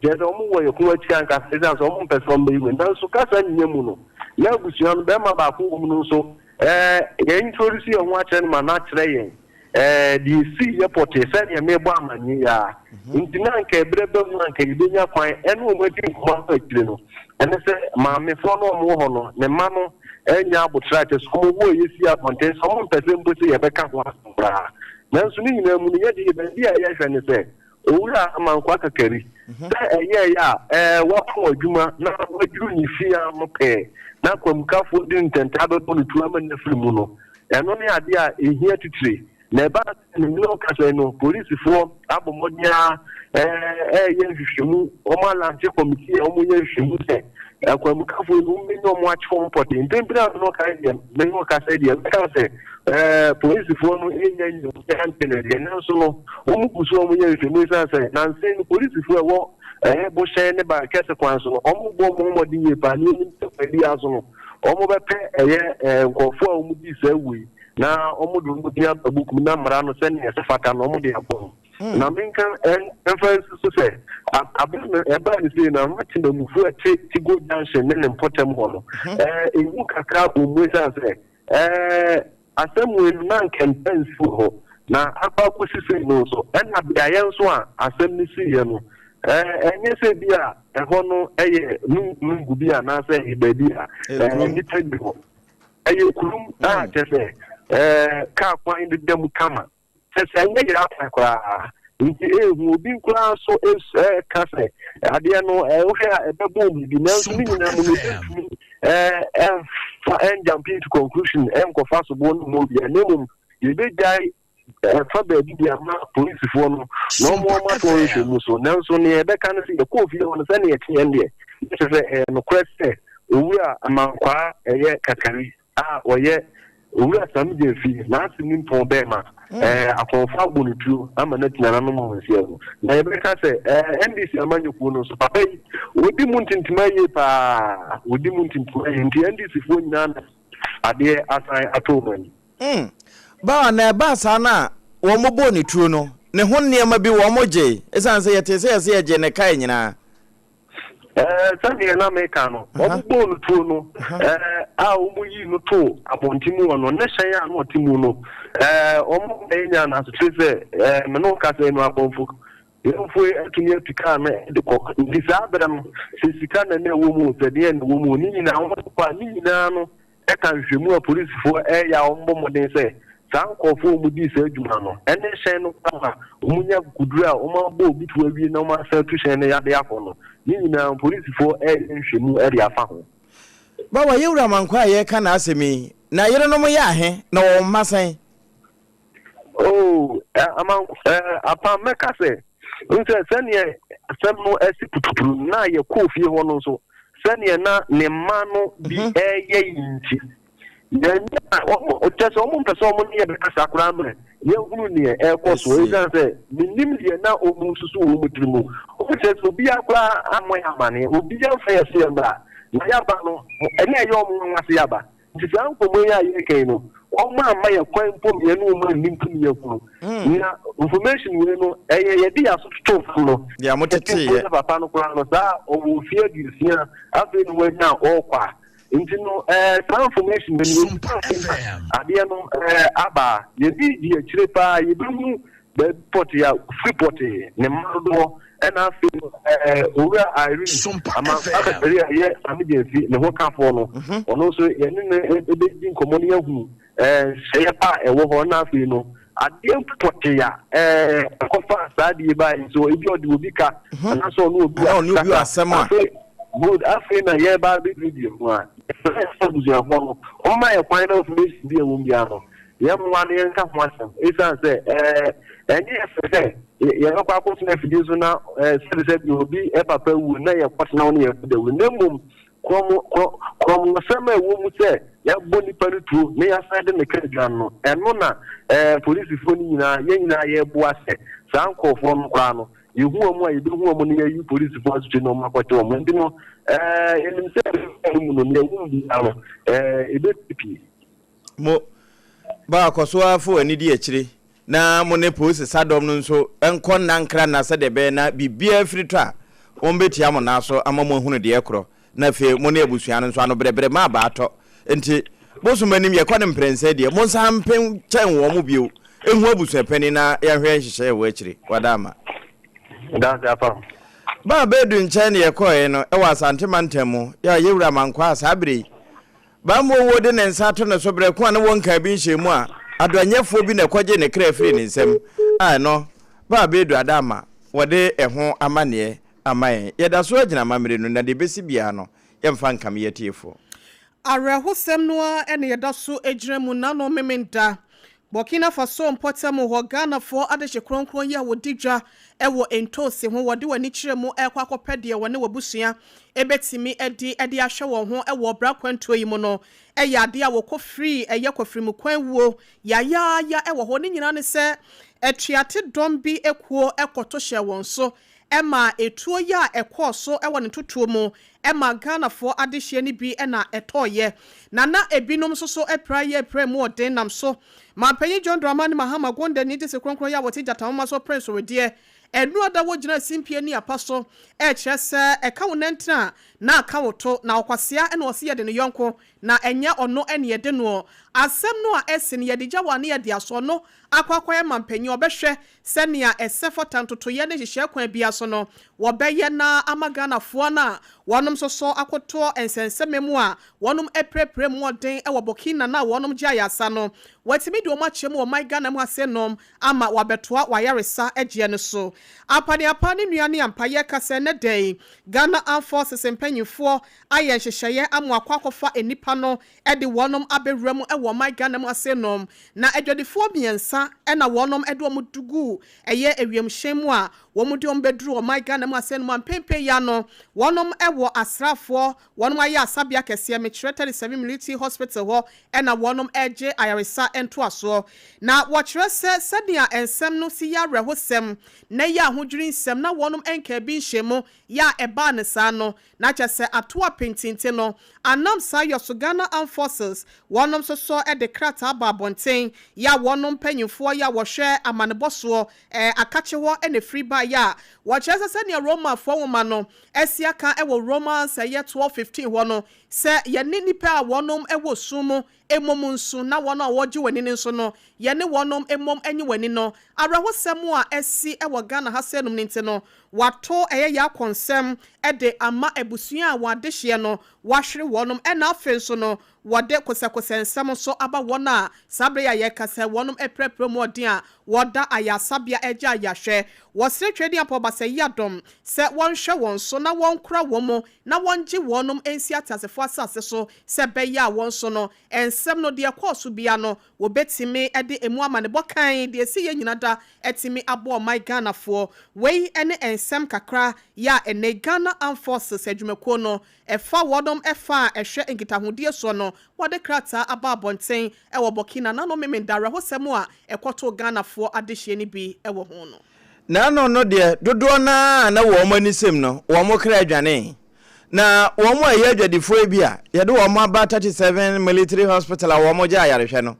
Kyerɛ sɛ wɔwɔ yɛn ko akyi ankasa ɛsiane sɛ wɔmpɛ sɛ wɔbɛyi wei. Nanso kasa nnya mu no, na abusua no, barima baako wɔ mu no nso, ɛɛ yɛn introduce yɛn ho akyerɛ no ma no akyerɛ yɛn. Ɛɛ, deɛ ɛsii yɛ pɔtee sɛdeɛ merebɔ amanneɛ yi ara nti na anka ɛberɛ ba mu a anka yɛbɛnya kwan ne wɔn adi nkɔmmɔ akɔ akyire no, ɛne sɛ maamefoɔ no a wɔwɔ hɔ no, ne mma no nnya aboterɛ a kyerɛ sɛ wɔn wɔ yɛsi abɔnten sɛ wɔmpɛ sɛ mpo sɛ yɛbɛka ho asɛm koraa. Nanso ne nyinaa mu no, yɛde baabi a yɛhwɛ ne sɛ Owura Amankwaa Kakari, sɛ ɛyɛeɛ a ɛɛ wapɔn adwuma na waduru ne fie ano pɛɛ na akwamukafoɔ de ntɛntɛ abɛbɔ no tuo ama no afiri mu no, ɛno ne adeɛ a ɛhia titire. Na ɛbaa sɛ ne mene ɔkasa yi no, polisifoɔ abɔ mmɔden ara ɛreyɛ nhwehwɛmu, wɔn alanche kɔmitii a wɔyɛ nhwehwɛmu sɛ akwamukafoɔ yi no wɔbɛnya wɔn akye wɔn pɔtee. Mprempren a mene ɔka yi deɛ, mene ɔkasa yi deɛ, mɛka sɛ. Ɛɛ, polisifoɔ no nnya nyii obiara nte no deɛ, nanso no, wɔn gu so a wɔyɛ nhwɛmu esiane sɛ nansa yi no polisifoɔ a ɛwɔ ɛyɛ Bohyɛn ne Barekɛse kwan so no, wɔbɔ wɔn ho mmɔden yie paa na yɛnim sɛ kwan biara so no, wɔbɛpɛ ɛyɛ ɛɛ nkurɔfoɔ a wɔdii saa wuo yi na wɔde wɔn din aba book mu na mmara no sɛdeɛ ɛsɛ fata no wɔde abɔ wɔn. Na menka mfa nsi so sɛ, aber no ɛbaa no sei no, ama Temamufoɔ a ɛte Tigo Junction ne ne mpɔtam hɔ no, ehu kakra abɔ mu esiane sɛ Ɛɛ, asɛm wei no, na anka ɛntaa nsi wɔ hɔ, na akɔ akɔsi sei no nso, ɛnna beaeɛ nso a asɛm no siiɛ no, ɛɛ, ɛnyɛ sɛ bi a ɛhɔ no yɛ lungu bi anaasɛ ɛyɛ baabi a ɛɛ, nnipa nni hɔ. Ɛyɛ kurom a kyerɛ sɛ ɛɛ, kaa kwan deda mu kama. Kyerɛ sɛ ɛnyɛ yera kwan koraa. Nti ehu obi koraa nso ɛka sɛ adeɛ no wohwɛ a ɛbɛbɔ wɔn biribi nanso ne nyinaa mu no ebetumi ɛnfa ɛnjump into conclusion ɛnkɔfa soboɔ no mu obiara na mmom yɛbɛgyae ɛfa baabi de ama polisifoɔ no na wɔn wɔn ato nhwɛ mu so nanso nea yɛbɛka no sɛ yɛkɔɔ fie hɔ no sɛnea ɛteɛ no deɛ kyerɛ sɛ ɛyɛ nokorɛ sɛ owura amankwaa ɛyɛ kakari a ɔyɛ Owura Sam Gyamfi, n'ase nimpɔn bɛɛma, ɛɛ akɔmfo abɔ no tuo ama no atu nananom a wɔnsia mu. Na yɛbɛka sɛ ɛɛ NDC amanyɔkuo no nso, papa yi, ɔdi mu ntintima yie paa, ɔdi mu ntintima yie, nti NDC foɔ nyinaa na adeɛ asan ato wɔn ani. Mm. Bawa, na ɛbaa saa no a wɔbɔɔ ne tuo no, ne ho nneɛma bi wɔgyee, ɛsiane sɛ yɛtee sɛ yɛse yɛgyee ne kae nyinaa. Ɛɛ, sɛdeɛ na meka no, wɔbobɔɔ no tuo no, ɛɛ, a wɔyii no too abɔnten mu hɔ no, ne hyɛn a na ɔte mu no, ɛɛ, wɔma yɛnyaa no asokyerɛ sɛ, ɛɛ, me ne wo kasa yi no, akɔmfo yɛmfoɔ yi atumi atu kaa no de kɔ. Nti saa berɛ no, sɛ sika na na ɛwɔ mu o, sɛ deɛn na ɛwɔ mu o, ne nyinaa wɔde kɔ a, ne nyinaa no ka nhwehwɛmu a polisifoɔ reyɛ a wɔbɔ mmɔden sɛ saa nkurɔfoɔ a wɔdii saa adwuma no ne hyɛn no koraa ma wɔnya akokoduru a wɔabɔ obi tuo awie na wɔasan atu hyɛn no de akɔ no, ne nyinaa polisifoɔ reyɛ nhwehwɛmu de afa ho. Bawa, Yɛwura Amankwaa a yɛreka n'asɛm yi, n'ayerenom yɛ ahe, na wɔwɔ mma sɛn? Oh, eh, aman, eh, apam mɛka sɛ, n sɛ sɛdeɛ asɛm no asi putupuru no, na yɛkɔɔ fie hɔ no nso, sɛdeɛ na ne mma no bi mhm. ɛreyɛ yi nti, yɛnyɛ wɔn kyɛ sɛ wɔn mpɛ sɛ wɔn ne yɛ bɛkasa koraa mmerɛ yɛhunu neɛ ɛrekɔ so ɛsiane sɛ menim deɛ na wɔn nsusu wɔn mu tiri mu wɔn kyerɛ sɛ obiara koraa ammɔ yɛ amaneɛ obiara mfa yɛ so yɛn bra na yɛaba no ɛne ɛyɛ wɔn nwanwa se yɛaba Nti saa nkɔmmɔ yi a yɛreka yi no, wɔamma yɛn kwan mpo ma yɛne wɔn anni mpo ne yɛahunu. Na information wei no, ɛyɛ yɛde yɛn aso totoo fam no. Deɛ moteteeɛ. Yɛte mpo sɛ papa no koraa no, saa ɔwɔ mfeɛ 60, afei na wanya a ɔrekɔ a. Nti no, ɛɛ saa information wei no, yɛdi ase na adeɛ no ɛɛ aba a, yɛdi di akyire paa, yɛbɛhu Baabi pɔtee a ofiri pɔtee, ne mma dodoɔ, ɛna afei no ɛɛ Owura Irene Amankwaa Abɛpɛre a ɛyɛ Sami Gyamfi ne ho kafoɔ no, ɔno nso yɛne no bɛdi nkɔmmɔ na yɛahunu ɛɛ nhyehyɛeɛ pa a ɛwɔ hɔ, ɛna afei no adeɛ pɔtee a ɛɛ ɛkɔfaa saa adeɛ yi baeɛ nso, ebi ɔde obi ka anaasɛ ɔne obi wɔ asɛm a. Afei good afei na yɛreba abɛduadua mu a, yɛsrɛ sɛ abusuafoɔ no wɔmma yɛn kwan na information bi a ɛwɔ mu biara no Yɛn mmoa no yɛnka ho asɛm esiane sɛ ɛnyɛ yɛ fɛ sɛ yɛbɛkɔ akɔtena afidie so na sɛbisɛbi obi papa awu na yɛkɔtena hɔ na yɛbɔ dawuro na mmom korɔmosɛm a ɛwɔ mu sɛ yɛabɔ nipa no tuo na yɛasan de ne ka adwan no ɛno na polisifoɔ no nyinaa yɛn nyinaa yɛboa sɛ saa nkurɔfoɔ no koraa no yɛhu wɔn a yɛbɛhu wɔn na yɛayi polisifoɔ asotwe na wɔn akɔkye wɔn nti no yɛnim sɛ ɛmu no nea ɛwɔ mu biara no ɛbɛpie. Mo, ba, kɔ so ara fa w'ani di akyire, na mo ne polisi sadɔm no nso nkɔ nna nkra nna sɛdeɛ ɛbɛyɛ na biribiara firi tɔ a, wɔbɛtia mo nan so ama moahunu deɛ ɛkorɔ, na afei mo ne abusua no nso ano brɛbrɛ ma abaa tɔ. Enti, bosom anim yɛkɔ no mprɛnsa deɛ, monsan mpe nkyɛn wɔn bio nhu abusuapanin na yɛnhwɛ nhyehyɛeɛ a ɛwɔ akyire. Wada ama. Danse apam. Ba a Bedu nkyɛn na yɛkɔeɛ no wɔ Asante mantam mu, yɛ a Yɛwura Mankwaa saa berɛ yi Bammɔ wuo de ne nsa ato ne so berɛ ko a na wɔnkaa bi nhyɛɛ mu a adɔnyɛfoɔ bi na ɛkɔgyee ne kra firii ne nsam a ɛno baa Bedu Adama wɔde ɛho amanneɛ ama yɛn. Yɛda so ara gyina amammerɛ no na deɛ ɛbɛsi biara no yɛmfa nkame yɛn atiefoɔ. Awerɛhosɛm no ara na yɛda so gyina mu nnano Memenda. Burkina Faso mpɔtam hɔ, Ghanafoɔ adehye kronkron yi a wɔdi dwa wɔ ntoosi ho, wɔde wɔn ani kyerɛ mu rekɔ akɔpɛ deɛ wɔne wɔn abusua bɛtumi adi de ahwɛ wɔn ho wɔ ɔbra kwantuo yi mu no, yɛ adeɛ a wɔkɔ firii ɛyɛ kwafirimu kwan wuo yayaaya wɔ hɔ. Ne nyinaa ne sɛ atuate dɔm bi kuo kɔto hyɛɛ wɔn so ma etuo yi a ɛkɔɔ so wɔ ne ntotoɔ mu ma Ghanafoɔ adehyeɛ no bi na ɛtɔeɛ, na na ebinom nso so apira yɛ apira mu ɔden nam so. Mampanyin John Dramani Mahama Gondani de se kronkron yi a wɔte gyata nwoma so pere nsɔwedeɛ ɛno ada wɔ gyina simpie ne apa so ɛrekyerɛ sɛ ɛka wo nantin a na aka wo to na ɔkwasea na ɔse yɛde ne yɔnko na ɛnyɛ ɔno ne yɛde noɔ. Asɛm no a ɛse no yɛde gya wɔ a ne yɛde asɔ no akɔ akɔyɛ mampanyin ɔbɛhwɛ Sɛnea ɛsɛ fata ntotoeɛ ne nhyehyɛɛ kwan biara so no, wɔbɛyɛ na ama Ghanafoɔ no a wɔnom nso so akotoɔ nsɛnsɛmɛ mu a wɔnom apirapira mu ɔden wɔ Burkina no a wɔnom gye ayaresa no, wɔatumi de wɔn akyerɛ mu wɔ ɔman Ghana mu ha se nom ama wɔabɛtoa wɔn ayaresa gyeɛ no so. Apaneapa ne nua ne ampa yɛka sɛ ɛnnɛ da yi Ghana Armed Forces mpanyinfoɔ ayɛ nhyehyɛeɛ ama wɔakɔ akɔfa nnipa no de wɔnom abɛwura mu wɔ ɔman Ghana mu ase nom, na adwadifoɔ mmiɛnsa na wɔnom de wɔn guu ɛyɛ ewiemhyɛn mu a wɔn de wɔn bɛduru ɔman Ghana mu ase nom a mpɛnpɛn yi ano wɔnom wɔ asraafoɔ wɔnom ayɛ asabea kɛseɛ mekyerɛ 37 Military Hospital hɔ na wɔnom regye ayaresa ntoasoɔ. Na wɔkyerɛ sɛ sɛnea nsɛm no si yɛ awerɛhosɛm na ɛyɛ ahodwiri nsɛm na wɔnom nkaa bi nhyɛ mu yɛ a ɛbaa no saa no Na kyɛ sɛ ato apentinte no, anam saa yɔ so Ghana Armed Forces wɔnom sosɔ de krataa ba abɔnten yɛ a wɔnom mpanyinfoɔ yɛ a wɔhwɛ amanebɔ soɔ ɛɛ akakye hɔ na ɛfiri baeɛ a wɔkyerɛ sɛ sɛdeɛ Romafoɔ nwoma no asi aka wɔ Romans ɛyɛ 12:15 hɔ no sɛ yɛne nnipa a wɔnom wɔ sum mu mmom nso na wɔn a wɔregye wɔn ani no nso no, yɛne wɔnom mmom nye wɔn ani no. Awerɛhosɛm a asi wɔ Ghana ha sɛɛnom no nti no, wɔato ɛyɛ yɛ akɔnsɛm de ama abusua a wɔn adehyeɛ no wɔahwere wɔnom, ɛna afei nso no wɔde kosɛkosɛ nsɛm nso aba wɔn a saa berɛ yi a yɛrekasa yi wɔnom apirapira mu ɔden a wɔda ayaresabea regye ayarehwɛ. Wɔsrɛ Tweaduampɔn Basayiadɔm sɛ wɔnhwɛ wɔn so na wɔnkora wɔn mu na wɔngye wɔnom nsi ateasefoɔ asase so sɛ ɛbɛyɛ a wɔn nso no, nsɛm no, deɛ ɛkɔɔ so biara no, wɔbɛtumi de ɛmu amanebɔ kann, deɛ ɛsi yɛ nyina da atumi abɔ ɔman Ghanafoɔ. Wei ne nsɛm kakra yɛ a ɛnnɛ yi Ghana Armed Forces adwumakuo no ɛfa wɔnom ɛfa a ɛhwɛ nkitahodie soɔ no wɔde krataa aba abɔnten wɔ Burkina nano Memenda awerɛhosɛm a ɛkɔtoo Ghanafoɔ adehyeɛ no bi wɔ ho no. N'ano no deɛ, dodoɔ no ara a na wɔn ani sɛm no, wɔn kra dwanee. Na wɔn a ɛyɛ adwadifoɔ yi bi a yɛde wɔn aba 37 Military Hospital a wɔgye ayarehwɛ no,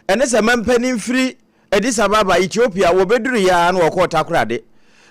ɛne sɛ mampanin firi Addis Ababa, Ethiopia, wɔbɛduruiɛ ara na wɔkɔɔ Takoradi.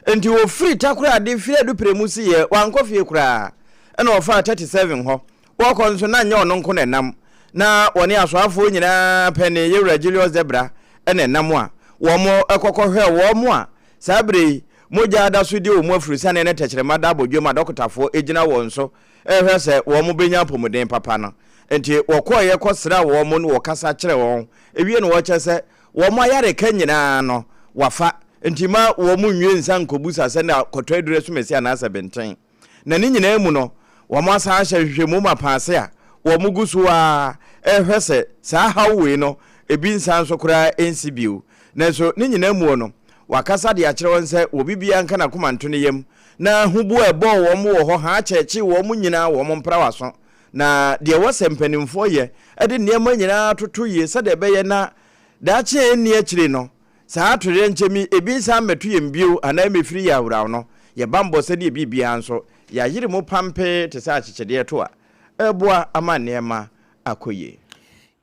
Enti wɔfiri Takoradi firi Adupremu siiɛ, wɔankɔ fie koraa, ɛna wɔfaa 37 hɔ. Wɔrekɔ nso, na nyɛ ɔno nko na ɛnam. Na wɔne asoafoɔ nyinaa pɛ ne Yewura Julius Debra na ɛnam a wɔkɔ kɔhwɛɛ wɔn a saa berɛ yi mogya da so di wɔn afurusane ne tɛkyerɛma da abɔdwam a dɔkotafoɔ gyina wɔn so rehwɛ sɛ wɔbɛnya apɔmuden papa no. Enti wɔkɔeɛ kɔsraa wɔn na wɔkasa kyerɛɛ wɔn. Ɛwie no wɔkyerɛ sɛ wɔn ayareka nyinaa no wɔafa, enti mma wɔn nnwie nsa nkɔbusa sɛ na kɔtɔ aduru asumasi anaasɛ benten. Na ne nyinaa mu no, wɔasan ahyɛ nhwehwɛmu mapã ase a wɔgu so ara rehwɛ sɛ saa haw wei no ebi nsan so koraa nsi bio. Nanso ne nyinaa muo no, wɔakasa de akyerɛ wɔn sɛ obi biara nka n'akoma nto ne yam, na huboa a ɛbɔɔ wɔn wɔ hɔ haa kyɛɛkyee wɔn nyinaa wɔn mprawaso. Na deɛ ɛwɔ sɛ mpanimfoɔ yɛ de nneɛma nyinaa toto yie sɛdeɛ ɛbɛyɛ na daakye a ɛnni akyire no, Saa atoyerɛnkyɛm yi, ebi nsan mmɛto yɛn bio anaa emmefiri yɛn awuraw no, yɛn bammɔ sɛdeɛ biribiara nso, yɛayere mu pampee te sɛ akyekyedeɛ to a ɛreboa ama nneɛma akɔ yie.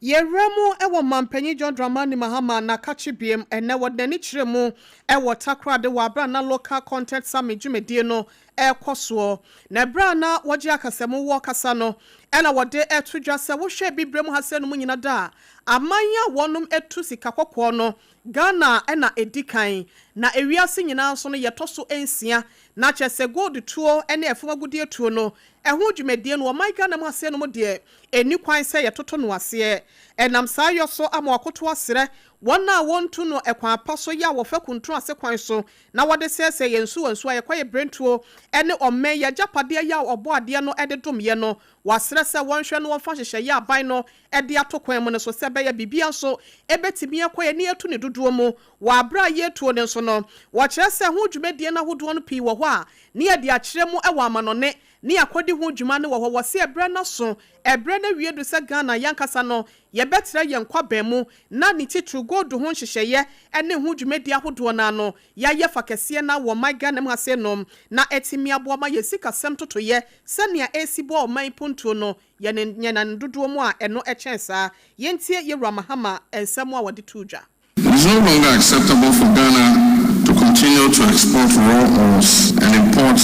Yɛwura mu wɔ Mampanyin John Dramani Mahama n'akakye biem ɛnnɛ wɔde n'ani kyerɛ mu wɔ Takoradi wɔ aberɛ a na Local Content Summit dwumadie no rekɔ soɔ. Na ɛberɛ a na wɔgye akasamu wɔ kasa no ɛna wɔde reto dwa sɛ wohwɛ Abibire mu ha sɛ no mu nyina da a aman a wɔnom tu sika kɔkɔɔ no Ghana na ɛdi kan na ewiase nyinaa nso no yɛtɔ so nsia na kyerɛ sɛ gold tuo ne ɛfam agudeɛ tuo no ɛho dwumadie no ɔman Ghana mu aseɛ no mu deɛ ɛnni kwan sɛ yɛtoto no aseɛ. Ɛnam saa yɔ so ama wɔakoto asrɛ Wɔn a wɔntu no kwan pa so yɛ a wɔfa kuntun ase kwan so na wɔde sɛesɛe yɛn nsuwansuwa, yɛn kwaebirentuo ne ɔman yi agyapadeɛ yɛ a Ɔbɔadeɛ no de dom yɛn no. Wɔasrɛ sɛ wɔnhwɛ na wɔmfa nhyehyɛeɛ a aban no de ato kwan mu no so sɛ ɛbɛyɛ biribiara nso bɛtumi akɔ yɛn ani atu ne dodoɔ mu wɔ aberɛ a yɛretuo no nso no. Wɔkyerɛ sɛ ho dwumadie no ahodoɔ no pii wɔ hɔ a ne yɛde akyerɛ mu wɔ amanɔne ne akɔdi ho dwuma no wɔ hɔ. Wɔse ɛberɛ no aso, ɛberɛ no awie du sɛ Ghana yɛankasa no yɛbɛtrɛ yɛn kwaban mu na ne titiriw gold ho nhyehyɛeɛ ne ho dwumadie ahodoɔ no ano yɛayɛ fa kɛseɛ no ara wɔ ɔman Ghana mu ha sei nom na atumi aboa ma yɛn sikasɛm ntotoeɛ sɛnea ɛresi boa ɔman mpuntuo no yɛ ne yɛn ne dodoɔ mu a ɛno kyɛn saa. Yɛntie Yɛwura Mahama nsɛm a ɔde too dwa. It is no longer acceptable for Ghana to continue to export raw ores and import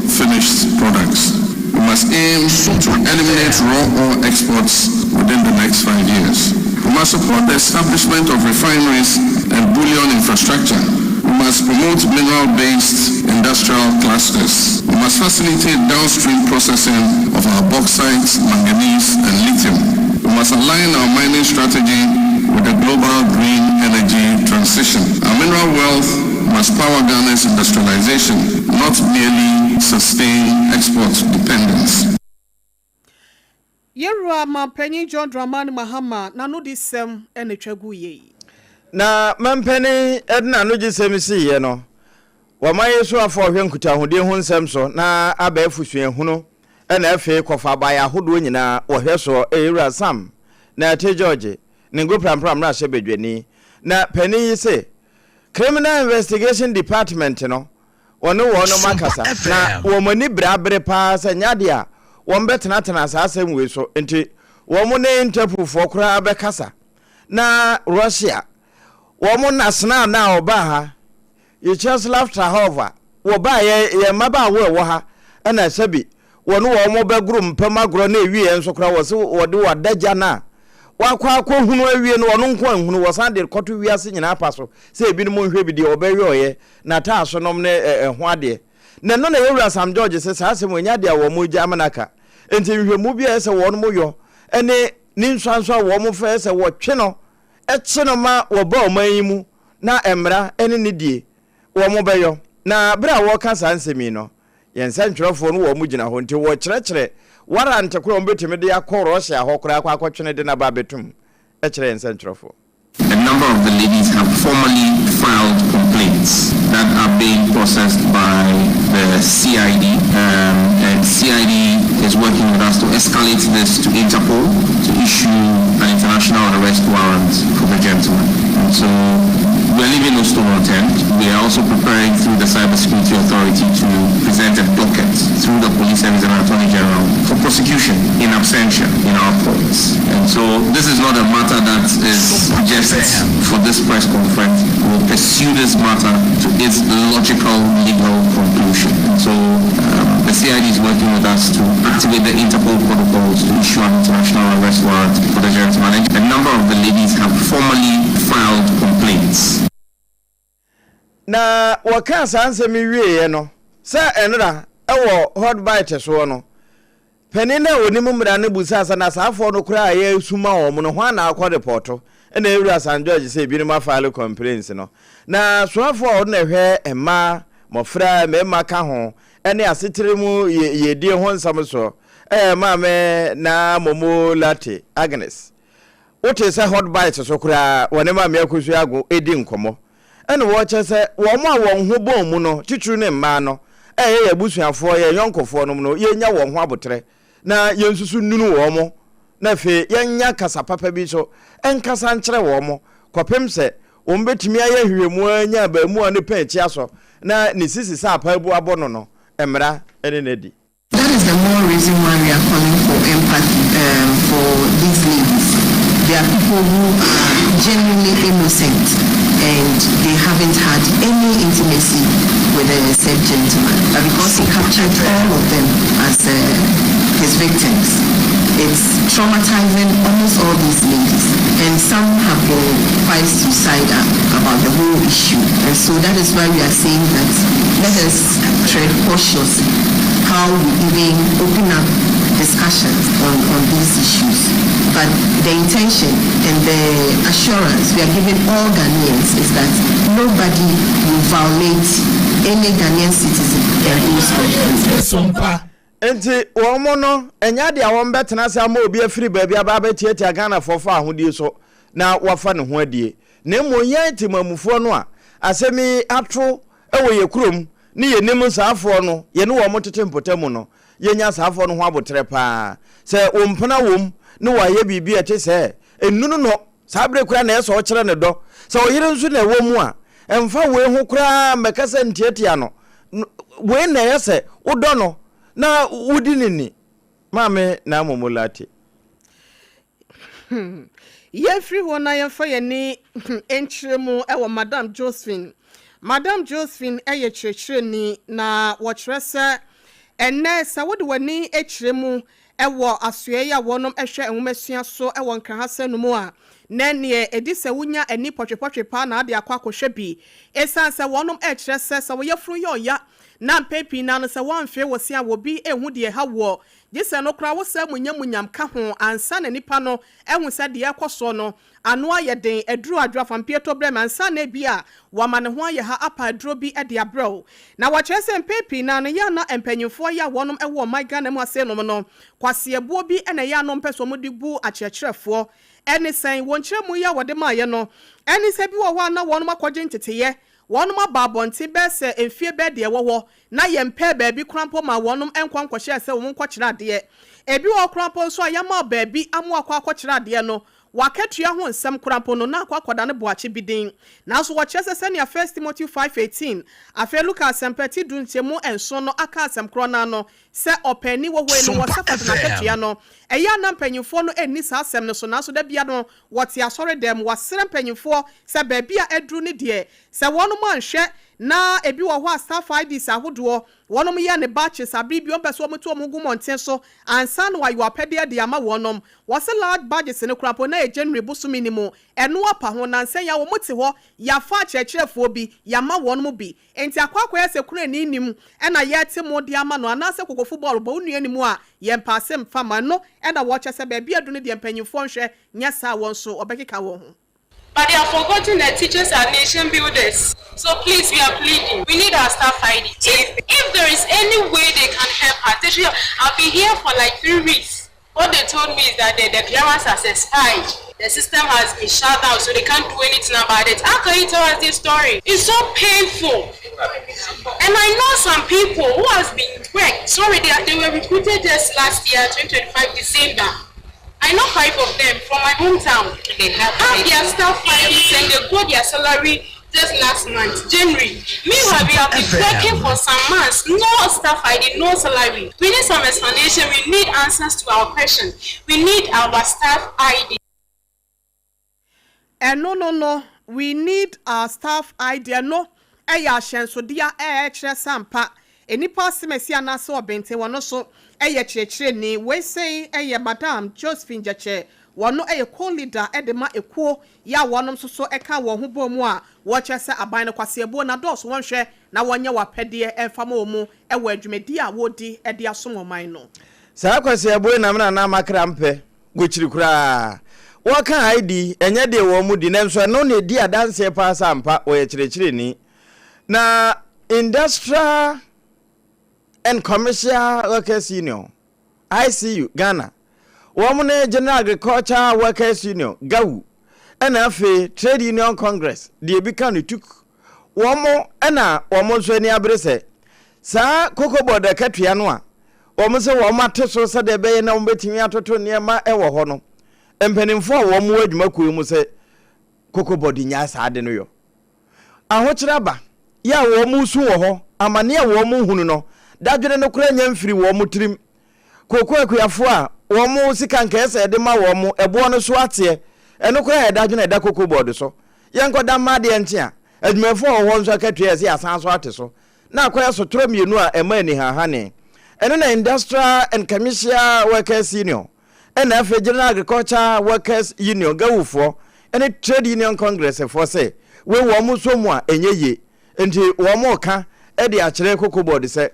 finished products. We must aim to eliminate raw ore exports within the next five years. We must support the establishment of refineries and bullion infrastructure. We must promote mineral-based industrial clusters. We must facilitate downstream processing of our bauxite, manganese, and lithium. We must align our mining strategy with the global green energy transition. Our mineral wealth must power Ghana's industrialization, not merely sustain export dependence. Yɛwura Mampanyin John Dramani Mahama n'anodisɛm na etwa gu yie yi. Na mampanin de n'anogyesɛm siiɛ no, wɔma yi so afa ɔhwɛ nkutahodie ho nsɛm so na abɛɛfo suahunu na afei kɔfa abaeɛ ahodoɔ nyinaa wɔhwɛ soɔ Yɛwura Sam Nartey George ne Ngoprampra mmarahyɛ badwani na panin yi se Criminal Investigation Department no wɔne wɔnom akasa na wɔn ani bere abere paa sɛ nyɛ adeɛ a wɔbɛtenatena saa asɛm wei so nti wɔn ne Interpolfoɔ koraa bɛkasa na Russia wɔn national na ɔbaa ha Vyacheslav Trahov a wɔbaa yɛ yɛn mmabaawa ɛwɔ ha ɛna sɛbi wɔne wɔn bɛgoro mpam agorɔ na ɛwieɛ nso koraa wɔse wɔde wɔadagya no a wakɔ akɔhunu awie no ɔno nko anhunu wɔsan de kɔto wiase nyinaa pa so sɛ ebinom nhwɛ bi deɛ ɔbɛyɔeɛ n'ataaso nom ne ɛho adeɛ. Na ɛno na Yɛwura Sam George se saa asɛm wei nyɛ adeɛ a wɔn regya amena aka. Enti nhwehwɛmu bi a ɛyɛ sɛ wɔn yɔ ne ne nsuanso a wɔn fa ɛyɛ sɛ wɔtwe no kye no ma wɔba ɔman yi mu na mmara ne ne die wɔn bɛyɔ. Na berɛ a wɔreka saa nsɛm yi no, yɛn nsɛntwerɛfoɔ no wɔn gyina hɔ nti wɔkyerɛkyerɛ warrant koraa a wɔbɛtumi de akɔ Russia hɔ koraa akɔ akɔtwe no de no aba abɛtum kyerɛ yɛn nsɛntwerɛfoɔ. A number of the ladies have formally filed complaints that are being processed by the CID, um, and CID is working with us to escalate this to Interpol to issue an international arrest warrant for the gentleman. And so we're leaving no stone unturned. We are also preparing through the Cybersecurity Authority to present a docket through the Police Service and Attorney General for prosecution in absentia in our courts. And so this is not a matter that is just for this press conference. We'll pursue this matter to its logical legal conclusion. And so um, the CID is working with us to activate the Interpol protocols to issue an international arrest warrant for the gentleman. A number of the ladies have formally filed complaints. Na wɔkaa saa nsɛm yi wieeɛ no, sɛ ɛnora wɔ Hot Bite soɔ no, panin no a ɔnim mmara no busaa sɛ, na saafoɔ no koraa a yɛresu ma wɔn no, hwan na akɔ repɔto? Ɛna Ewura San George sɛ ebinom afile complaints no. Na soafoɔ a ɔno na ɛhwɛ mmaa, mmɔfra, mmarima ka ho, ne asetere mu yiedie ho nsɛm soɔ, ɛyɛ Maame Naa Momo Lartey Agnes. Wotee sɛ Hot Bites so koraa wɔne Maame Akosua Ago redi nkɔmmɔ. Ɛna wɔkyerɛ sɛ wɔn a wɔn ho bɔn mu no, titiriw ne mmaa no, a ɛyɛ yɛn abusuafoɔ, yɛn yɔnkofoɔ nom no, yɛnnya wɔn ho aboterɛ na yɛnsusu nnunu wɔn na afei yɛnnya kasa papa bi nso nkasa nkyerɛ wɔn kɔpem sɛ wɔn bɛtumi ayɛ nhwehwɛmu anya abaamuwa no pɛn akyi asɔ na ne sisi sɛ apaabu abɔ no no mmara ne no adi. That is the more reason why we are calling for empathy um, for these ladies. They are people who are genuinely innocent and they haven't had any intimacy with the said gentleman. But because he captured all of them as uh, his victims, it's traumatizing almost all these ladies. And some have been quite suicidal about the whole issue. And so that is why we are saying that let us tread cautiously how we even open up discussions on, on these issues. But the intention and the assurance we are giving all Ghanaians is that nobody will violate any Ghanaian citizen and go scot-free. Nti wɔn no, ɛnyɛ adeɛ a wɔbɛtena ase ama obi afiri baabi aba abɛtiatia Ghanafoɔ fawohodie so na wafa ne ho adie. Na mmom yɛn temamufoɔ no a asɛm yi ato wɔ yɛn kurom ne yɛnim saafoɔ no, yɛne wɔn tete mpɔtamu no, yɛnya saafoɔ no ho aboterɛ pa ara. Sɛ wo mpena wom na wayɛ biribi a ɛte sɛɛ, nnunu no. Saa bere koraa na ɛyɛ sɛ ɔkyerɛ ne dɔ. Sɛ ɔyere nso na ɛwɔ mu a, mfa wei ho koraa mmɛka sɛ ntiatia no. Wei na ɛyɛ sɛ wodɔ no na wodi no ni. Maame Naamo Molate. Yɛmfiri hɔ na yɛmfa yɛn ani nkyerɛ mu wɔ Madam Josephine. Madam Josephine yɛ kyerɛkyerɛni, na wɔkyerɛ sɛ ɛnnɛ sɛ wode w'ani kyerɛ mu wɔ asoɛe a wɔnom hwɛ nwomasua so wɔ Nkrahasa no mu a, na neɛ ɛdi sɛ wonya ani pɔtwepɔtwe paa na ade akɔ akɔhwɛ bi. Ɛsiane sɛ wɔnom rekyerɛ sɛ sɛ wo yafunu yɛ ɔya na mpɛn pii no ara no sɛ woamfee wo se a obi nhu deɛ ɛha woɔ, gye sɛ no koraa wo saa munyamunyam ka ho ansa na nipa no ahu sɛ deɛ ɛrekɔ soɔ no ano ayɛ den, aduru adwo afampieto brɛ me ansa na ebia wama ne ho ayɛ ha apa aduro bi de abrɛ wo. Na wɔkyerɛ sɛ mpɛn pii no ara no yɛ a na mpanyinfoɔ yi a wɔnom wɔ ɔman Ghana mu ase nom no kwaseɛbuo bi na ɛyɛ a na wɔmpɛ sɛ wɔde bu akyerɛkyerɛfoɔ. Ɛne sɛn? Wɔ nkyerɛmu yi a wɔde maeɛ no, ɛne sɛ bi wɔ hɔ a na wɔnom akɔgye nteteyɛ, wɔnom aba abɔnten bɛyɛ sɛ mfie bɛɛ deɛ ɛwɔ hɔ na yɛmpɛɛ baabi koraa mpo maa wɔnom nkɔ nkɔhyɛɛ sɛ wɔn nkɔkyerɛ adeɛ. Ebi wɔ hɔ koraa mpo nso a yɛama wo baabi ama wakɔ akɔkyerɛ adeɛ no, W'akatua ho nsɛm koraa mpo no, na akɔ akɔda ne boakye bi din. Nanso wɔkyerɛ sɛ sɛnea First Timothy 5:18, afei Luka Asɛmpa ti du nkyɛmu nson no aka asɛm korɔ no ara no, sɛ ɔpaani wɔ hɔ yi no, Sompa wɔsɛ fata FM. n'akatua no. Ɛyɛ a na mpanyimfoɔ no nni saa asɛm no so, nanso da biara no wɔte asɔredan mu. Wɔasrɛ mpanyimfoɔ sɛ baabi a aduru no deɛ, sɛ wɔnom anhwɛ na ebi wɔ hɔ a staff IDs ahodoɔ Wɔnom yɛ ne batches abere bi wɔn pɛ sɛ wɔn to wɔn ho gu mmɔnten so ansa na wɔayɛ apɛdeɛ de ama wɔnom. Wɔse large badges no koraa mpo na ɛyɛ January bosome no mu. Ɛno apa ho, nansa yi ara wɔn te hɔ, yɛafa akyerɛkyerɛfoɔ bi, yɛama wɔnom bi. Enti akɔ akɔyɛ sɛ kurani nnim na yɛrete mo de ama no anaasɛ kokofo bɔɔl bɔ wo nua nni mu a yɛmpɛ ase mfa ma. Ɛno na wɔkyɛ sɛ baabi adu no deɛ mpanyinfoɔ nhwɛ, nyɛ saa a wɔn nso wɔbɛkeka wɔn ho. But they have forgotten that teachers are nation builders. So please, we are pleading. We need our staff ID. If, if there is any way they can help us, they should. I've been here for like three weeks. What they told me is that the, the clearance has expired. The system has been shut down, so they can't do anything about it. How can you tell us this story? It's so painful. And I know some people who has been worked. Sorry, they, they were recruited just last year, 2025 December. I know five of them from my hometown. They have, have their staff findings and they got their salary just last month, January. Meanwhile, we have been working for some months, no staff ID, no salary. We need some explanation. We need answers to our question. We need our staff ID. Ɛno no no, we need our staff ID, ɛno yɛ ahyɛnsodeɛ a ɛkyerɛ sɛ ampa nnipa asemasi anaasɛ ɔbenten wɔno nso yɛ kyerɛkyerɛni. Wei sei yɛ Madam Josephine Gyɛkyɛ, wɔno yɛ co-leader de ma ekuo yi a wɔnom nso so ka wɔn ho bɔ mu a wɔkyerɛ sɛ aban no kwaseɛbuo no adɔɔso wɔnhwɛ na wɔnyɛ wɔn apɛdeɛ mfa ma wɔn wɔ adwumadie a wɔredi de asom ɔman no. Saa kwaseɛbuo yi na me nana Amakra mpɛ. Wɔkyiri koraa. Wɔka ID, ɛnyɛ deɛ wɔn di, nanso ɛno na ɛdi adanseɛ paa sɛ ampa wɔyɛ kyerɛkyerɛni. Na Industrial and Commercial Workers Union, ICU, Ghana, wɔn ne General Agricultural Workers Union, GAWU, ɛna afei Trade Union Congress, deɛ ebi ka no TUC, wɔn na wɔn nso ani abere sɛ saa Cocoa Board akatua no a wɔn sɛ wɔn ate so sɛdeɛ ɛbɛyɛ na wɔbɛtumi atoto nneɛma wɔ hɔ no, mpanimfoɔ a wɔn wɔ adwumakuo yi mu sɛ Cocoa Board nyaa saa ade no yɔ. Ahokyerɛ aba, yɛ a wɔn resu wɔ hɔ, amaneɛ a wɔn rehunu no, dadwene no koraa nya mfiri wɔn tirim. Kooko akuafoɔ a wɔn sika nka ɛsɛ yɛde ma wɔn, ɛboɔ no so ateɛ, ɛno koraa yɛ dadwene a ɛda Cocoa Board so. Yɛnkɔda mma adeɛ nkye a, adwumayɛfoɔ a wɔwɔ hɔ nso akatua yɛ sɛ yɛasan so ate so. Na akɔyɛ sotorɔ mmienu a ɛma anihanhane. Ɛno na Industrial and Commercial Workers Union, ɛna afei General Agriculture Workers Union, GAWU foɔ, ɛne Trade Union Congress foɔ sɛ wei wɔn nso mu a ɛnyɛ yie. Nti wɔn reka de akyerɛ Cocoa Board sɛ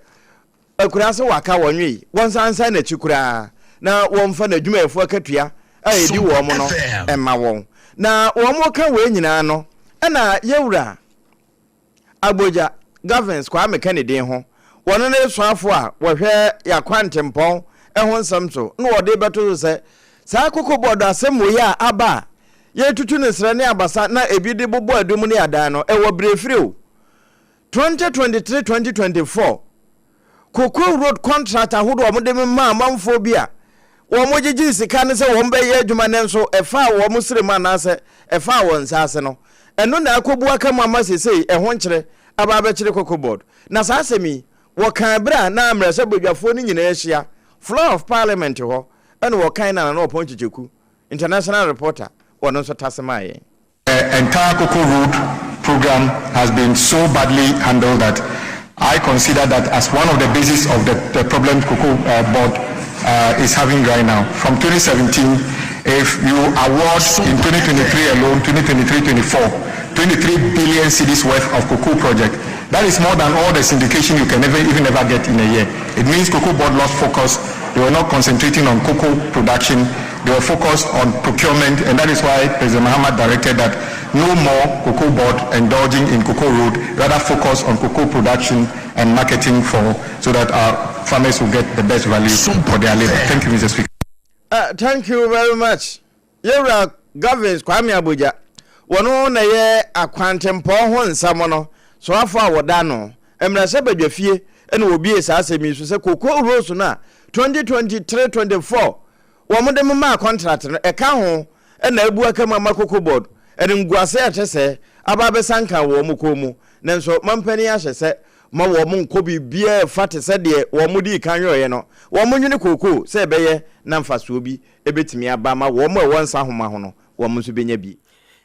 Akuraa sɛ waka wɔnwee, wɔnsan nsan n'akyi koraa na wɔmfa n'adwumayɛfoɔ akatua a ɛdi wɔn no mma wɔn. Na wɔreka wei nyinaa no, ɛna Yɛwura Agbodza Governs Kwame ka ne din ho, wɔno ne soafo a wɔhwɛ y'akwantempɔn ho nsɛm so na wɔde rebɛto so sɛ saa Cocobod asɛm wei a aba a yɛretutu no serɛ ne abasa na ebi de bobɔ adum ne adan no, ɛwɔ berɛfiri o. 2023 2024 Cocoa road contract ahodoɔ a wɔde memaa amanfoɔ bi a wɔgyegyee sika no sɛ wɔbɛyɛ adwuma nanso ɛfaa wɔn srɛ mu anaasɛ ɛfaa wɔn nsa ase no, ɛno na akɔbu aka mu ama seesei ɛho nkyere aba abɛkyere Cocoa Board. Na saa asɛm yi, wɔkaa berɛ a na mmarahyɛbadwafoɔ no nyinaa ahyia floor of parliament hɔ ɛna wɔkae na Nana Ɔpɔn Kyekyeku, international reporter, ɔno nso tase maa yɛn. The entire Cocoa Road program has been so badly handled that I consider that as one of the basis of the, the problem Cocoa uh, Board uh, is having right now. From 2017, if you award in 2023 alone, 2023-24, 23 billion cedis worth of cocoa project, that is more than all the syndication you can never even ever get in a year. It means Cocoa Board lost focus. They were not concentrating on cocoa production. They were focused on procurement, and that is why President Mahama directed that no more cocoa board indulging in cocoa road, rather focus on cocoa production and marketing for so that our farmers will get the best value for their labor. Thank you, Mr. Speaker. Uh, thank you very much. Yɛwura Governs Kwame Agbodza, wɔno na ɛyɛ akwantempɔn ho nsɛm no soafo a wɔda ano. Mmarahyɛbadwafie na wɔbue saa asɛm yi so sɛ cocoa roads no a 2023-24 wɔde memaa contract no, ɛka ho na abu aka mu ama Cocoa Board animguase a ɛte sɛɛ aba abɛsanka wɔ wɔn kɔn mu. Nanso mampanin ahyɛ sɛ ma wɔn nkɔ biribiara ɛfa te sɛ deɛ wɔn dii kan yɔeɛ no, wɔn nwene kookoo sɛ ɛbɛyɛ na mfasoɔ bi bɛtumi aba ama wɔn a ɛwɔ nsa nhoma ho no, wɔn nso bɛnya bi.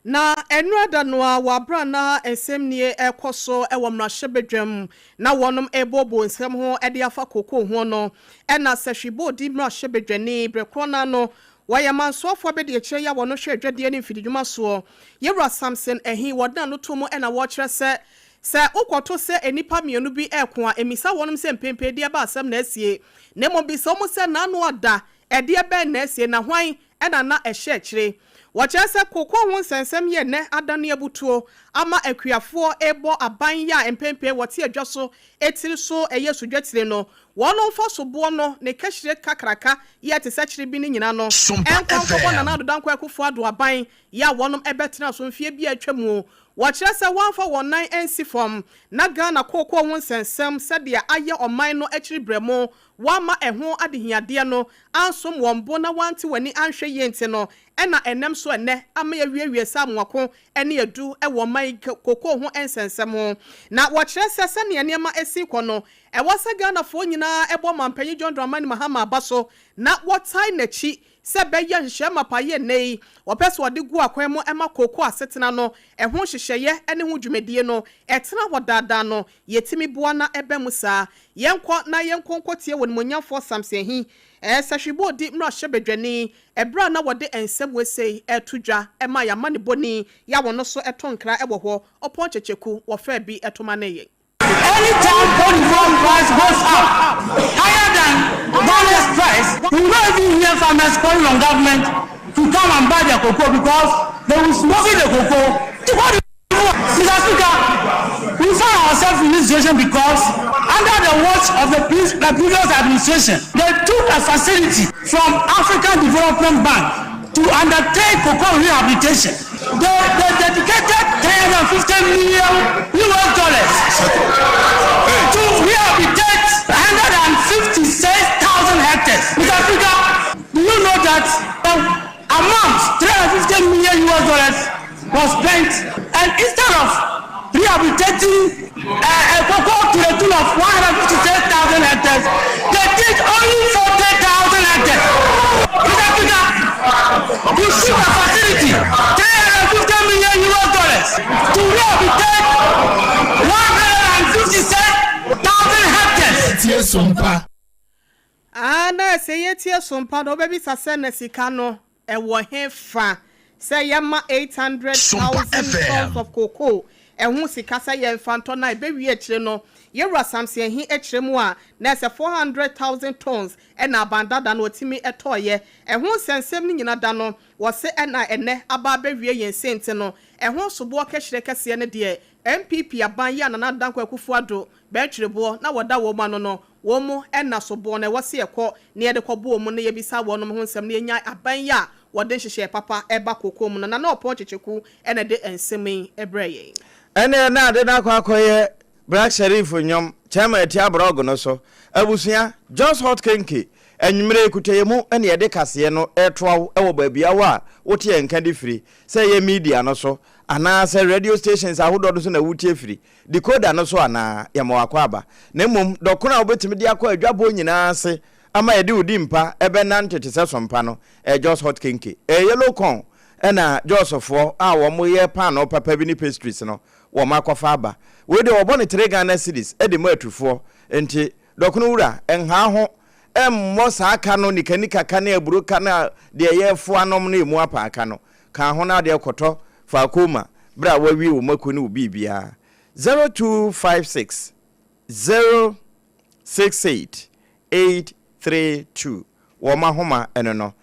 Na nnora da no ara, wɔ aberɛ a na nsɛmnie rekɔ so wɔ mmarahyɛbadwam na wɔnom rebooboo nsɛm ho de afa kookoo ho no, ɛna Sahwi-Boodi mmarahyɛbadwani, berɛ korɔ no ara no, wɔyɛ mansoafoɔ abɛdiakyire yi a wɔno hwɛ adwadie ne mfididwuma soɔ, Yɛwura Samson Ahi, wɔde n'ano too mu na wɔrekyerɛ sɛ, sɛ wokɔto sɛ nnipa mmienu bi reko a, mmisa wɔnom sɛ mpempee deɛ ɛba asɛm na asie, na mmom bisa wɔn sɛ n'ano ada, ɛdeɛ bɛn na asie, na hwan na na ɛhyɛ akyire. Wɔkyerɛ sɛ kookoo ho nsɛnsɛm yɛ nnɛ adane abutuo ama akuafoɔ rebɔ aban yi a mpɛn pii wɔte adwa so tiri so yɛ sodwatire no. Wɔn mfasoboɔ no ne kahyire kakraka yɛ te sɛ kyere bi no nyina no nkɔ nkɔbɔ Nana Addo Dankwa Akufo Addo aban yi a wɔnom bɛtena so mfeɛ bi a atwa mu. Wɔkyerɛ sɛ wɔamfa wɔn nan ansi fam na Ghana kookoo ho nsɛnsɛm sɛdeɛ ayɛ ɔman no akyiri berɛmo Wɔamma ɛho adehiadeɛ no ansom wɔn bo na wɔante wɔn ani anhwɛ yie nti no, ɛna ɛnam so ɛnnɛ ama yɛawiewie saa amoako ne adu wɔ ɔman yi kokoo ho nsɛnsɛm ho. Na wɔkyerɛ sɛ sɛdeɛ nneɛma si rekɔ no, ɛwɔ sɛ Ghanafoɔ nyinaa bɔ Ɔmanpanyin John Dramani Mahama aba so na wɔtae n'akyi sɛ ɛbɛyɛ nhyehyɛe mapa yi ɛnnɛ yi wɔpɛ sɛ wɔde gu akwan mu ma kookoo asetena no ɛho nhyehyɛeɛ ne ho dwumadie no ɛtena hɔ daadaa no Yɛtumi boa na ɛba mu saa. Yɛnkɔ na yɛnkɔ nkɔtie Onimuonyamfoɔ Samson Ahi, Sahwibɔɔdi mmarahyɛbadwani, ɛberɛ a na wɔde nsɛm wei sei reto dwa ma yɛn amanebɔni yi a wɔno nso to nkra wɔ hɔ, Ɔpɔn Kyekyeku, wɔfaa bi to ma ne yɛn. Anytime Cote d'Ivoire price goes up higher than Ghana's price, we don't even hear farmers calling on government to come and buy their cocoa because they will smuggle the cocoa to Cote d'Ivoire. Mr. Speaker, we find ourselves in this situation because under the watch of the, the previous administration, they took a facility from African Development Bank to undertake cocoa rehabilitation. They, they dedicated 350 million US dollars to rehabilitate 156,000 hectares. Mr. Speaker, do you know that the amount, 350 million US dollars, was spent and instead of rehabilitating uh, a cocoa to the tune of 156,000 hectares, they did only 40,000 hectares. Mr. Speaker, you took a facility, 350 million US dollars, to rehabilitate 156,000 hectares. Ah, na sɛ yɛtie sompa no, wobɛbisa sɛ na sika no ɛwɔ he fa sɛ yɛma 800,000 tons of cocoa. Ɛho sika sɛ yɛmfa ntɔ na ɛbɛwie akyire no, Yɛwura Samson Ahi kyerɛ mu a, na ɛsɛ 400,000 tonnes na aban dada no ɔtumi tɔeɛ. Ɛho nsɛnsɛm no nyina da no, wɔse ɛna ɛnnɛ aba abɛwie yɛn sei nti no, ɛho soboɔ kɛhyerɛ kɛseɛ no deɛ, NPP aban yi a Nana Addo Dankwa Akufo Addo bɛntwereboɔ na wɔda wɔn ano no, wɔn na soboɔ no ɛwɔ se yɛkɔ na yɛde kɔbɔ wɔn na yɛbisa wɔnom ho nsɛm na yɛnya aban yi a wɔde nhyehyɛɛ papa ɛba kokoɔ mu no. Nana Ɔpɔn Kyekyeku na ɛde nsɛm yi brɛɛ yɛn. Ɛnneɛ na ade no akɔ akɔyɛ Black Sherif nnwom, Chairman atia brɔg no so. Abusua, Jos Hot Kenke, anwummerɛ yi kutɛyɛ mu na yɛde kaseɛ no retoa wo wɔ baabiawa a wote yɛn nka de firi, sɛ ɛyɛ media no so anaa sɛ radio stations ahodoɔ no so na wotie firi, decoder no so anaa, yɛma wo akwaaba. Na mmom dɔkono a wobɛtumi de akɔ adwabɔ nyinaa ase ama yɛde wo dimpa bɛnante te sɛ sompa no, ɛyɛ Jos Hot Kenke. Ɛyɛ yellow corn na Josfoɔ a wɔyɛ paanoo papa bi ne pastries no wɔakɔfa aba. Wei deɛ wɔbɔ no three Ghana cedis de ma atufoɔ. Nti dɔkono wura, nhaa ho mmɔ saa ka no, nikanika ka ne aburo ka no a deɛ yɛrefoa nom no ɛmu apaa ka no. Ka ho na adeɛ kɔtɔ faako ma berɛ a woawie wo mako ne wo biribiara. 0256 068 832 wɔn ahoma no no.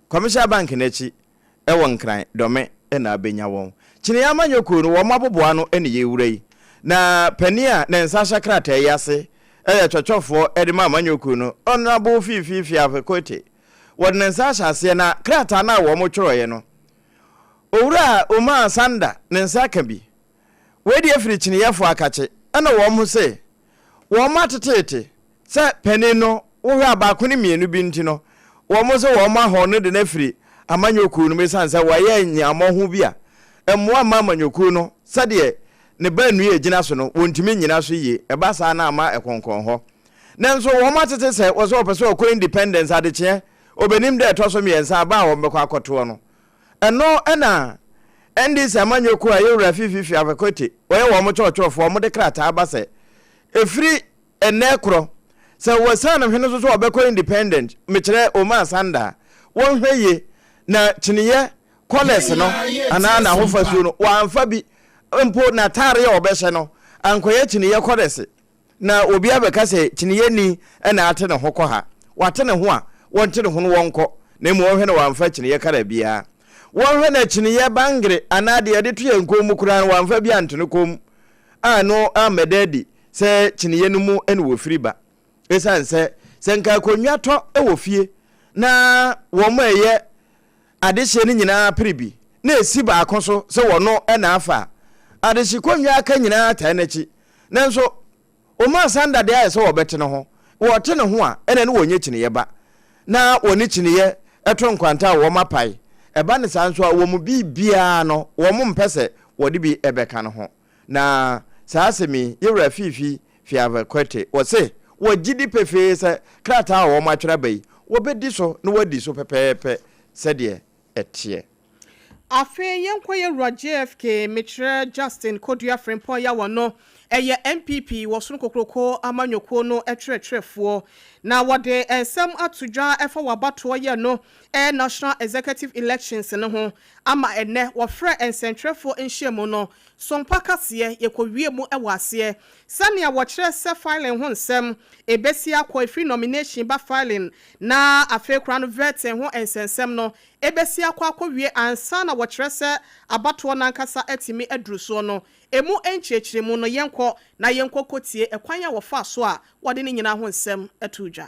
Commercial Bank no akyi wɔ Nkran, Dɔme na abɛnya wɔn. Kyinii amanyɔ kuo no, wɔn aboboa ano ne yɛrewura yi. Na panin a ne nsa hyɛ krataa yi ase yɛ twɔtwɔfoɔ de ma amanyɔ kuo no, Honourable Fiifi Fiafe Kwete. Wɔde ne nsa ahyɛ aseɛ na krataa no a wɔtwerɛeɛ no, Owura Umar Sanda ne nsa ka bi. Wei deɛ firi kyiniyɛfoɔ akakye ɛna wɔn se wɔn ateteete sɛ panin no wohwɛ a baako ne mmienu bi nti no wɔn se wɔn ahɔn no de no afiri amanyɔkuo no mu esiane sɛ wɔayɛ nyammɔho bi a mmoa mma amanyɔkuo no sɛdeɛ ne baanu yi gyina so no wɔntumi nnyina so yie ɛba saa na ama ɛkonkɔn hɔ nanso wɔn atete sɛ wɔsɛ wɔpɛ sɛ wɔkɔ independence adekyeɛ obenim dɛ ɛtɔ so mmiɛnsa aba a wɔn bɛkɔ akɔtoɔ no Ɛno na NDC amanyɔ kuo a ɛyɛ Owura Fifi Fiafe Kwete wɔyɛ wɔn kyerɛkyerɛfoɔ wɔde krataa ba sɛ ɛfiri ɛnnɛ korɔ sɛ wɔsiane hwene so sɛ wɔbɛkɔ independent mekyerɛ Omar Sanda a wɔnhwɛ yie na kyiniiɛ kɔlɛs no anaa n'ahofasuo no wɔamfa bi mpo n'ataareɛ a wɔbɛhyɛ no ankɔyɛ kyiniiɛ kɔlɛse. Na obi abɛka sɛ kyiniyɛni na ate ne ho kɔ ha. Wate ne ho a, wɔnte ne ho no wɔnkɔ, na mmom wɔnhwɛ na wɔamfa kyiniyɛ kara biara. Wɔnhwɛ na kyiniyɛ bangere anaa deɛ yɛde to yɛn kɔn mu koraa no wɔamfa bi anto ne kɔn mu a ɛno ammɛda adi sɛ kyiniyɛ no mu na wɔfiri ba. Ɛsiane sɛ, sɛ nka akonnwa tɔ wɔ fie na wɔn a ɛyɛ adehyeɛ no nyinaa pere bi na ɛsi baako so sɛ wɔno na afa a, adehye konnwa aka nyinaa taa n'akyi. Nanso, Omar Sanda deɛ ayɛ sɛ wɔbɛte ne ho. Wɔte ne ho a, ɛnna ne wɔnyɛ kyiniiɛ ba, na wɔne kyiniiɛ to nkwanta a wɔapae. Ɛba no saa nso a, wɔn mu biribiara no, wɔmpɛ sɛ wɔde bi bɛka ne ho. Na saa asɛm yi, Yewura Fiifi Fiave Kwete, wɔse wɔgye di pefee sɛ krataa a wɔatwerɛ aba yi, wɔbɛdi so na wɔadi so pɛpɛɛpɛ sɛdeɛ ɛteɛ. Afei yɛnkɔ yɛn wura JFK, mekyerɛ Justin Kodua Frimpong Yawɔ no, ɛyɛ NPP wɔ Sono Kokroko amanyɔkuo no twerɛtwerɛfoɔ. Na wɔde nsɛm ato dwa ɛfa w'abatoɔ yɛ no ɛyɛ National Executive Elections no ho ama ɛnnɛ wɔfrɛ nsɛntwerɛfoɔ nhyiamu no Sompa kaseɛ yɛkɔwie mu wɔ aseɛ sɛnea wɔkyerɛ sɛ filing ho nsɛm ɛbɛsi akɔ ɛfiri nomination ba filing na afei koraa no vetting ho nsɛnsɛm no ɛbɛsi akɔ akɔwie ansa na wɔkyerɛ sɛ abatoɔ no ankasa atumi aduru soɔ no, ɛmu nkyerɛkyerɛmu no, yɛnkɔ na yɛnkɔ kɔtie ɛkwan a wɔfaa so a wɔde ne nyinaa ho nsɛm too dwa.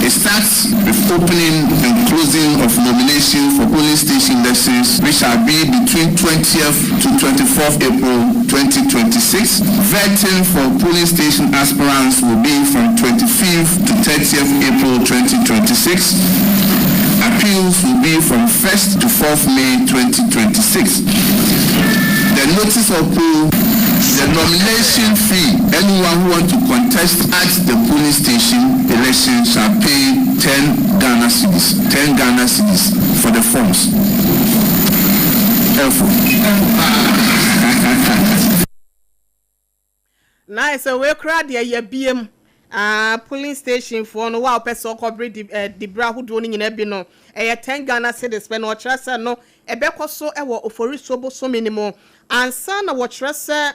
It starts with opening and closing of nomination for polling station elections which shall be between 20th to 24th April 2026. Vetting for polling station aspirants will be from 25th to 30th April 2026. Appeals will be from 1st to 4th May 2026. The notice of poll, the nomination fee, anyone who wants to contest at the polling station election shall pay 10 Ghana cedis, 10 Ghana cedis for the forms. Elfo. Nice wei koraa deɛ yɛ biem ah polling station foɔ no wo a wopɛ sɛ ɔkɔ bere di eh dibrɛ ahodoɔ no nyinaa bi no ɛyɛ ten Ghana cedis pɛ na ɔkyerɛ sɛ no ɛbɛkɔ so wɔ Oforisuo bosome no mu ansa na wɔkyerɛ sɛ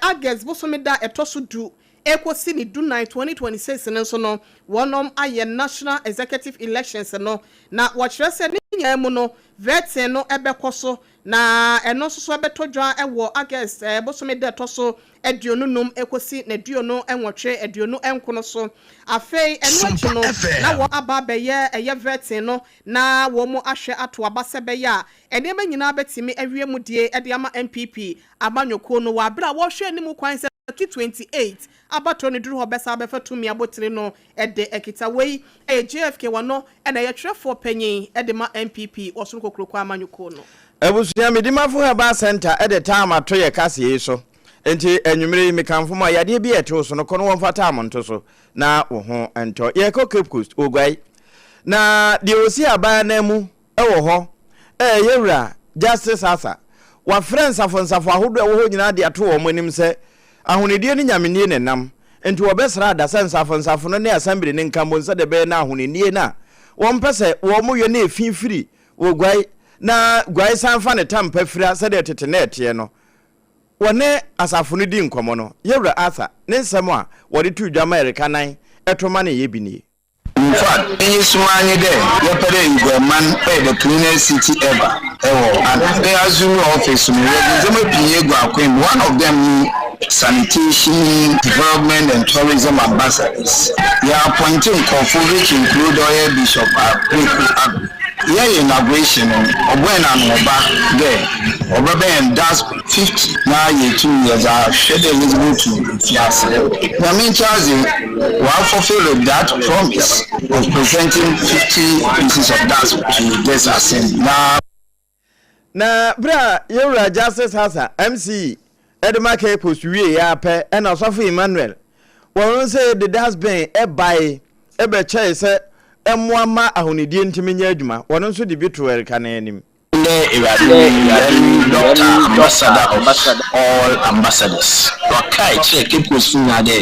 August bosome da a ɛtɔ so du ɛkɔsi ne dunan, 2026 no nso no, wɔnom ayɛ National Executive Elections no, na wɔkyerɛ sɛ ne nyinaa mu no, vetting no bɛkɔ so, na ɛno nso so ɛbɛtɔ dwa wɔ August bosome da ɛtɔ so 25 kɔsi n'aduonu nwɔtwe, 29 so. Afei ɛno akyi no, na wɔn aba abɛyɛ ɛyɛ vetting no, na wɔn ahwɛ ato aba sɛ ɛbɛyɛ a nneɛma nyinaa bɛtumi awie mu die de ama NPP amanyɔkuo no wɔ aberɛ a wɔrehwɛ anim kwan sɛ 2028 abatoɔ no duru hɔ bɛsan abɛfa tumi abotire no de akita. Wei yɛ JFK wɔno na ɛyɛ twerɛfoɔ panyin de ma NPP wɔ Soro Kokuroko amanyɔkuo no. Abusua, Medimafo Herbal Centre de Taam ato yɛ kaseɛ yi so. Enti anwumerɛ yi mekamfo mo a yadeɛ bi a ɛte wo so no kɔ no wɔmfa Taam nto so na wo ho ntɔ. Yɛrekɔ Cape Coast, Oguai. Na deɛ ɔsi aban ananmu wɔ hɔ ɛɛ yɛwura Justice Arthur. Wafrɛ nsafo nsafo ahodoɔ a ɛwɔ hɔ nyinaa de ato wɔn anim sɛ ahonidie ne nyamenie na ɛnam, nti wɔbɛsra ada sɛ nsafo nsafo no ne asɛmbere no nka mmom sɛdeɛ ɛbɛyɛ na ahonidie no a wɔmpɛ sɛ wɔn yɔ no efi firi wɔ guae na guae san fa ne tampa fira sɛdeɛ tete na ɛteɛ no. Wɔne asafo no dii nkɔmmɔ no, Yɛwura Arthur ne nsɛm a wɔde too dwa ma Erika nan to ma no yɛ bi nie. In fact, iyi so ara nye dɛ yɛpɛ dɛ Iguaman yɛ the cleanest city ever wɔ Ghana. Me assume office no, yɛdze ndzɛmba pii egu akwan mu, one of them nye sanitation, development and tourism ambassadors. Yɛ appointe nkorɔfo which include ɔyɛ Bishop Apreku Aggrey. Yɛyɛ inauguration no, ɔbɔe no anohoba dɛ ɔbɛbɛyɛn dustbin 50 na yeetum yɛdze ahwɛ dɛ yɛdze botu efiase. Nyame nkyɛ adze, ɔafulfil that promise of presenting 50 pieces of dustbin to this assembly. Na. Na bere a Yɛn Wura Justice Hasa, MC, de ma Cape Coast wieeɛ ara pɛ na Ɔsɔfo Emmanuel wɔn nsa de dustbin bae bɛkyɛe sɛ mmoa mma ahonidie ntumi nyɛ adwuma. Wɔn nso de bi too Erika nan anim. Ndɛ Ewuradze nye hɛn Doctor Ambassador of all Ambassadors. Ɔkae kyerɛɛ Cape Coast fo nyina dɛ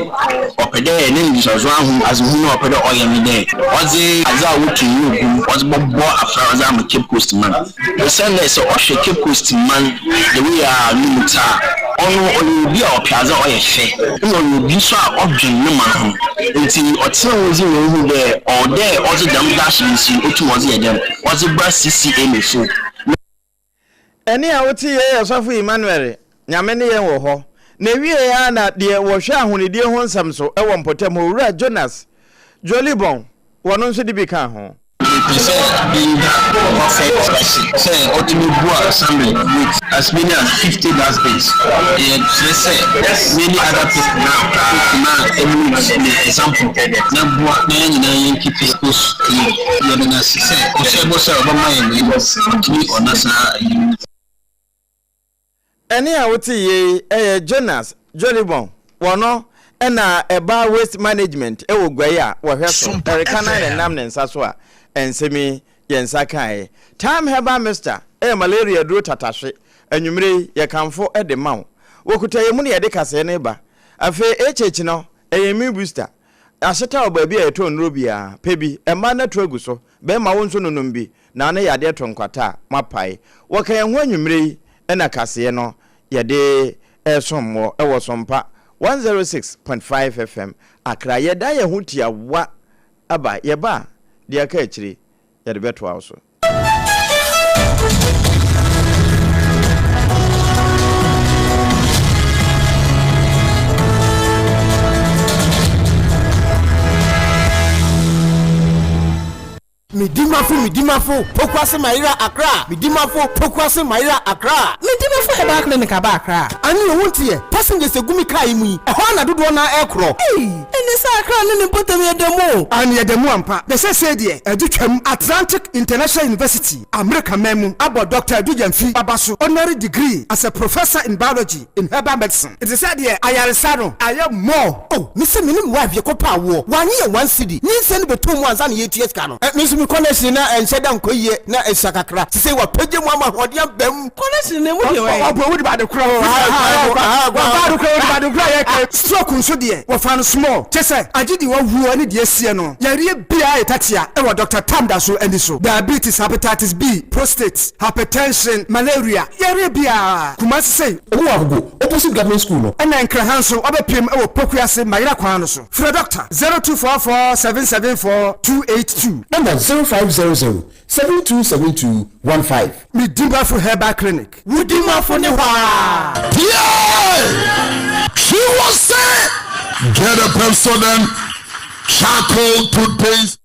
ɔpɛ dɛ ne ngyinaso adzehu no a ɔpɛ dɛ ɔyɛ nye dɛ ɔdze adze a wotu nwura gu mu ɔdze bɔbɔ afɔr ɔdze ama Cape Coast man. Osiandɛ sɛ ɔhwɛ Cape Coast man the way a no mu tse a, ɔno ɔyɛ obi a ɔpɛ adze a ɔyɛ fɛ nna ɔyɛ obi so a ɔdwen ne man ho. Ntsi ɔtsena hɔ dzinn na ohun dɛ ɔwɔ dɛ ɔdze dɛm dustbins yi otum ɔdze yɛ dɛn, ɔdze bra CCMA fo na. Ɛnne a wote yei yɛ Ɔsɔfo Emmanuel, Nyame ne yɛn wɔ hɔ. Na ɛwieɛ ara na deɛ wɔhwɛ ahonidie ho nsɛm so wɔ mpɔtam hɔ, Owura Jonas Jolibon, wɔno nso de bi kaa ho. Mepɛ sɛ menya perfect person sɛ ɔtumi boa assembly with as many as 50 dustbins. Yɛsrɛ sɛ many other people na bɛtumi a emulate ne example na boa na yɛn nyinaa yɛn keep coast clean. Yɛda no ase sɛ ɔhyɛ bɔ sɛ ɔbɛma yɛn wei ɔtumi ɔna saa ayi no. Ɛnne a wote yei yɛ Jonas Jolibon, wɔno na ɛbaa Waste Management wɔ Guai a wɔhwɛ so ɛreka na ne nam ne nsa so a nsɛm yi yɛn nsa kaeɛ. Thyme Herbal Mixture yɛ malaria aduro tatahwe, anwumerɛ yi yɛkamfo de ma wo. Wɔkuta yɛn mu na yɛde kaseɛ no reba. Afei HH no ɛyɛ immune booster, ahyeta wɔ baabi a yɛtɔn nnuro biara, pɛ bi, mmaa no atu agu so, bɛrima wo nso nonom bi, na ne yadeɛ to nkwata a, moapae. Wɔka yɛn ho anwummerɛ yi na kaseɛ no yɛde resom mo wɔ Sompa 106.5 FM, Accra. Yɛdan yɛn ho tiawa aba, yɛba a, deɛ aka akyire yɛde bɛtoa wo so. Medimafo Medimafo Pokuase Mayera Accra Medimafo Pokuase Mayera Accra. Medimafo Herbal Clinic aba Accra. Ane o wonteɛ? Passengers egu me car yi mu yi, ɛhɔ ara na dodoɔ no ara ɛrekorɔ. Ei! Ɛnne sɛ Accra ne ne mpɔtam yɛ da mu o. Aane yɛda mu ampa. Na seesei deɛ adu twam. Atlantic International University, Amerika man mu, abɔ Dɔkta Adu Gyamfi aba so honorary degree as a Professor in Biology in Herbal Medicine. Nti sɛ deɛ ayaresa no ayɛ more. Oh me se me ne me wife yɛkɔ pɛ awoɔ wanye yɛn one cedi nyinsɛn no bɛtɔ mu ansa na yɛtua sika no eh me nso me kɔ next year. Connection na ɛnhyɛ da nkɔ yie na ɛsua kakra. Sesei wapagya mu ama ahoɔden aba mu. Connection no emu deɛ wɛn? Ɔbɔ wode ade korɔ ho. Ɔbɔ ade korɔ wode ade korɔ yɛ kɛ. Stroke nso deɛ wɔfa no small kyɛ sɛ agye deɛ wawuo ne deɛ asie no. Yareɛ biara yɛ tatia wɔ Doctor Tam da so ani so. Diabetes, Hepatitis B, Prostate, Hypertension, Malaria, yareɛ biara. Kumasi sei. Ɔmo wɔ Agogo, opposite government school no. Ɛna Nkraha nso wabɛpiem wɔ Pokuase Mayera kwan no so. Frɛ Doctor 0244 774 282. Ɛna 0500 7272 15. Me Dimafo Herbal Clinic, wo Dimafo ne hɔ aa. Yeah! She was say, get a Pepsodent charcoal toothpaste.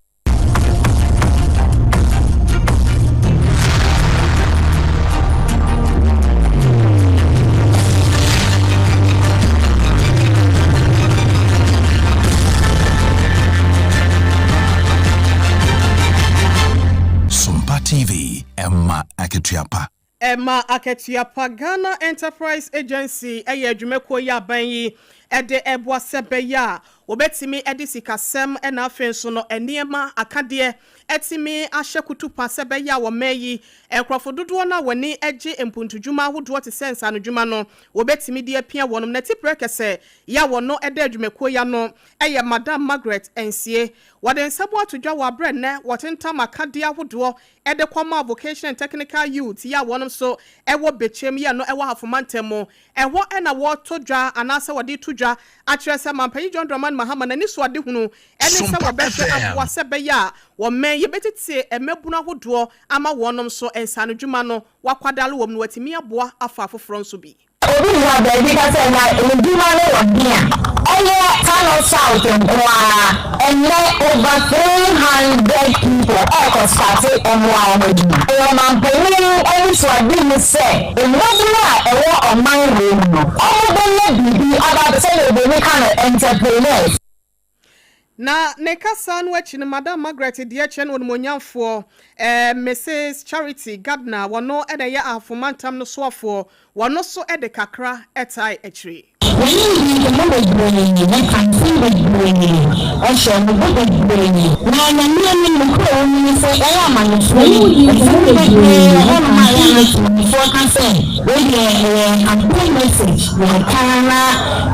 Sompa TV, ɛma akatua pa. Ɛma akatua pa. Ghana Enterprise Agency yɛ adwumakuo yi aban yi de reboa sɛ ɛbɛyɛ a wɔbɛtumi de sikasɛm na afei nso no nneɛma akadeɛ atumi ahyɛ kutupa sɛ ɛbɛyɛ a wɔman yi nkurɔfo dodoɔ no a wɔn ani gye mpuntudwuma ahodoɔ te sɛ nsaanodwuma no wɔbɛtumi de apia wɔnom. Na tiprɛ kɛsɛ yi a wɔno da adwumakuo yi ano yɛ Madam Margaret Nsie. Wɔde nsɛm ato dwa wɔ aberɛ nnɛ wɔtentam akadeɛ ahodoɔ de kɔmaa Vocational and Technical Youth yi a wɔnom nso wɔ Bekyem yi a ɛno wɔ Ahafo mantam mu. Ɛhɔ na wɔreto dwa anaasɛ wɔde reto dwa akyerɛ sɛ Mampanyin John Dramani Mahama n'anisoadehunu ne sɛ wɔbɛhwɛ aboa sɛ ɛbɛyɛ a wɔn yɛbɛtete mmabunu ahodoɔ ama wɔnom nso nsaanodwuma no wɔakwadare wɔ mu na wɔatumi aboa afa afoforɔ nso bi. Obi gyina baabi ka sɛ, Na n'adwuma no wɔ he a? Ɛyɛ Tano South nko ara, ɛnnɛ over 300 people ɛrekɔ starte mmoa wɔn adwuma. Ɛyɛ ɔmanpanin anisoadehu sɛ mmabunu a ɛwɔ ɔman wei mu no, wɔbɛnya biribi aba sɛdeɛ oburoni ka no entrepreneurs. Na ne kasa no akyi no, Madam Margaret deɛ kyerɛ no onimuonyamfoɔ, eh, Mrs. Charity Gardner, wɔno na ɛyɛ Ahafo Mantam no soafoɔ, wɔno nso de kakra tae akyire. Wɔyii nhwehwɛmu bebree ne kansee bebree, hyɛɛ mo bo bebree, na Nyame anim nokorɛ a ɛwɔ mu ne sɛ yɛayɛ amanyɔfoɔ yi, nsɛm bebree wɔ hɔnom a ɛyɛ a na temamufoɔ ka sɛ wei deɛ ɛyɛ campaign message, yɛreka na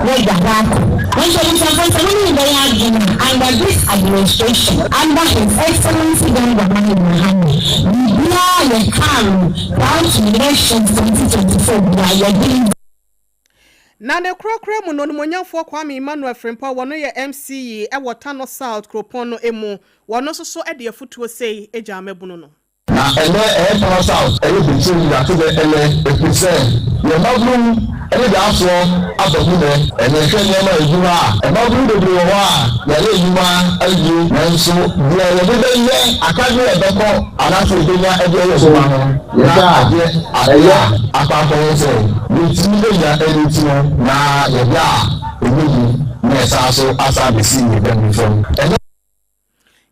yɛagya hɔ akɔ. Nanso abusuafoɔ sɛ mo ne me bɛyɛ adwene a, under this administration, under His Excellency John Dramani Mahama, biribiara a yɛkaa no prior to elections 2024 biara yɛde. Na ne korakora mu no, Onimuonyamfoɔ Kwame Emmanuel Frimpong, wɔno yɛ MC wɔ Tano South kuropɔn no mu, wɔno nso so de afutuo sei gyaa mmabunu no. Na ɛnɛ ɛyɛ Tano South ɛyɛ Bekyem yɛate dɛ ɛnɛ ɛfiri sɛ yɛn mmabunu anidaasoɔ aba mu nɛ. Ɛnɛ hwɛ nneɛma a ɛgu hɔ a, mmabunu bebree wɔ hɔ a yɛayɛ nnwuma awie nanso deɛ yɛde bɛyɛ akadeɛ a ɛbɛkɔ anaasɛ yɛbɛnya de ayɛ adwuma no na adeɛ adeɛ a akɔ akɔyɛ sɛ yɛntumi nnya ɛno nti no na yɛda a ɛnyɛ yie na ɛsan so asan abɛsi yɛn dam fam. Ɛnɛ.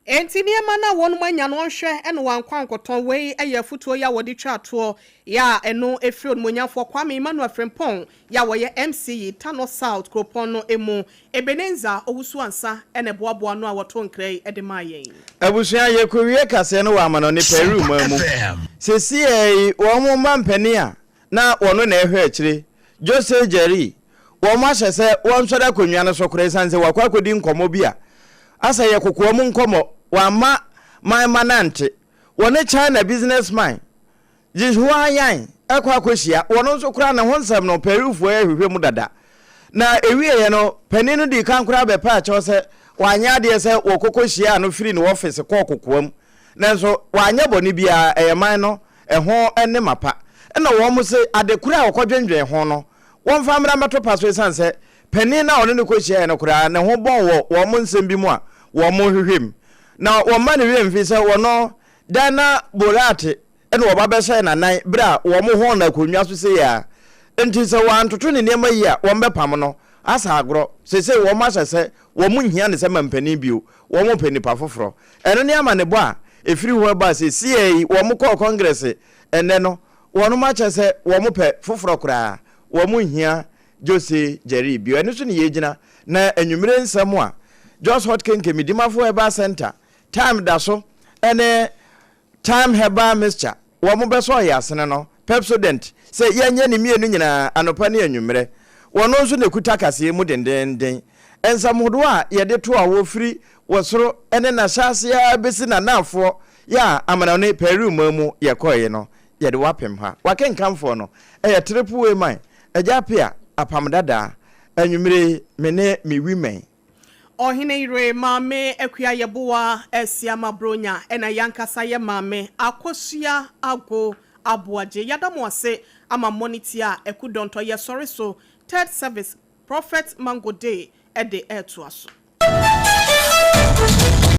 Enti nneɛma no a wɔnom anya no ɔnhwɛ na wankɔ ankɔtɔn. Wei yɛ afutuo yi a wɔde twaa toɔ yi a ɛno firi Onimuonyamfoɔ Kwame Emmanuel Frimpong yi a wɔyɛ MC yi Tano South kuropɔn no mu. Ebenezer Owusu Ansah na ɛboaboa ano a wɔtoo nkra yi de maa yɛn. Abusua, yɛkɔwie kaseɛ no wɔ amanɔne Peru man mu. Sesiei yi, wɔn mma mpanin a na wɔno na ɛhwɛ akyire, Jose Jerry, wɔn ahyɛ sɛ wɔnsɔre akonnwa no so koraa ɛsiane sɛ wakɔ akɔdi nkɔmmɔ bi a asɛ yɛ kokoam nkɔmmɔ, wamma man ma no ante. Wɔne China businessman Jihua Yan kɔ akɔhyia, wɔno nso koraa ne ho nsɛm no Perufoɔ rehwehwɛ mu dada. Na ɛwieɛ no, panin no dii kan koraa bɛpaa kyɛw sɛ wanyɛ adeɛ sɛ wɔkɔkɔ hyiaa no firi ne ɔfese kɔɔ kokoam. Nanso wanyɛ bɔne biara, ɛyɛ man no ɛho ne mapa. Ɛna wɔn se ade korɔ a wɔkɔdwendwen ho no, wɔmfa mmra mmɛto pa so ɛsiane sɛ panin no a ɔne no kɔhyiaeɛ no koraa ne ho bɔn wɔ wɔn nsɛm bi mu a wɔrehwehwɛ mu. Na wɔmma ne werɛ mfi sɛ wɔno Dana Boraate na wɔba bɛhyɛɛ n'anan bere a wɔhɔn no akonnwa so sei ara. Enti sɛ wantoto ne nneɛma yie a, wɔbɛpam no. Asa agorɔ. Seesei wɔahyɛ sɛ wɔnhia no sɛ mampanin bio, wɔrepɛ nipa foforɔ. Ɛno ne amanebɔ a ɛfiri hɔ reba a seesei yi wɔkɔɔ Kɔngrɛse ɛnnɛ no, wɔakyɛ sɛ wɔpɛ foforɔ koraa, wɔnhia Jose Jerry bio. Ɛno so ne yɛgyina na anwummere nsɛm a Jos Hot Kenkemi, Dimafo Herbal Centre, Time da so ne. Thyme Herbal Mixture, wɔn bɛsɔ yɛn asene no, Pepsodent, sɛ yɛnyɛ ne mmienu nyinaa anɔpa ne anwummerɛ. Wɔno nso na ɛkuta kaseɛ mu dendeenden. Nsɛm hodoɔ a yɛde to awoɔ firi wɔ soro ne n'ahyɛaseɛ ara bɛsi n'anaafoɔ yɛ a amanɔne Peru man mu yɛkɔeɛ no, yɛde wo apem ha. W'akenkanfoɔ no, ɛyɛ Triple A man, Agya Appiah, Apam Dadaa. Anwummerɛ yi, me ne me women. Ɔhene yere Maame Akua Yeboah Asiamah Bronya ɛna yankasa yɛ Maame Akosua Ago Aboagye. Yada mo ase ama mmɔ ne ti a ɛku dɔntɔ yɛ sɔre so third service Prophet Mango Day de retoa so.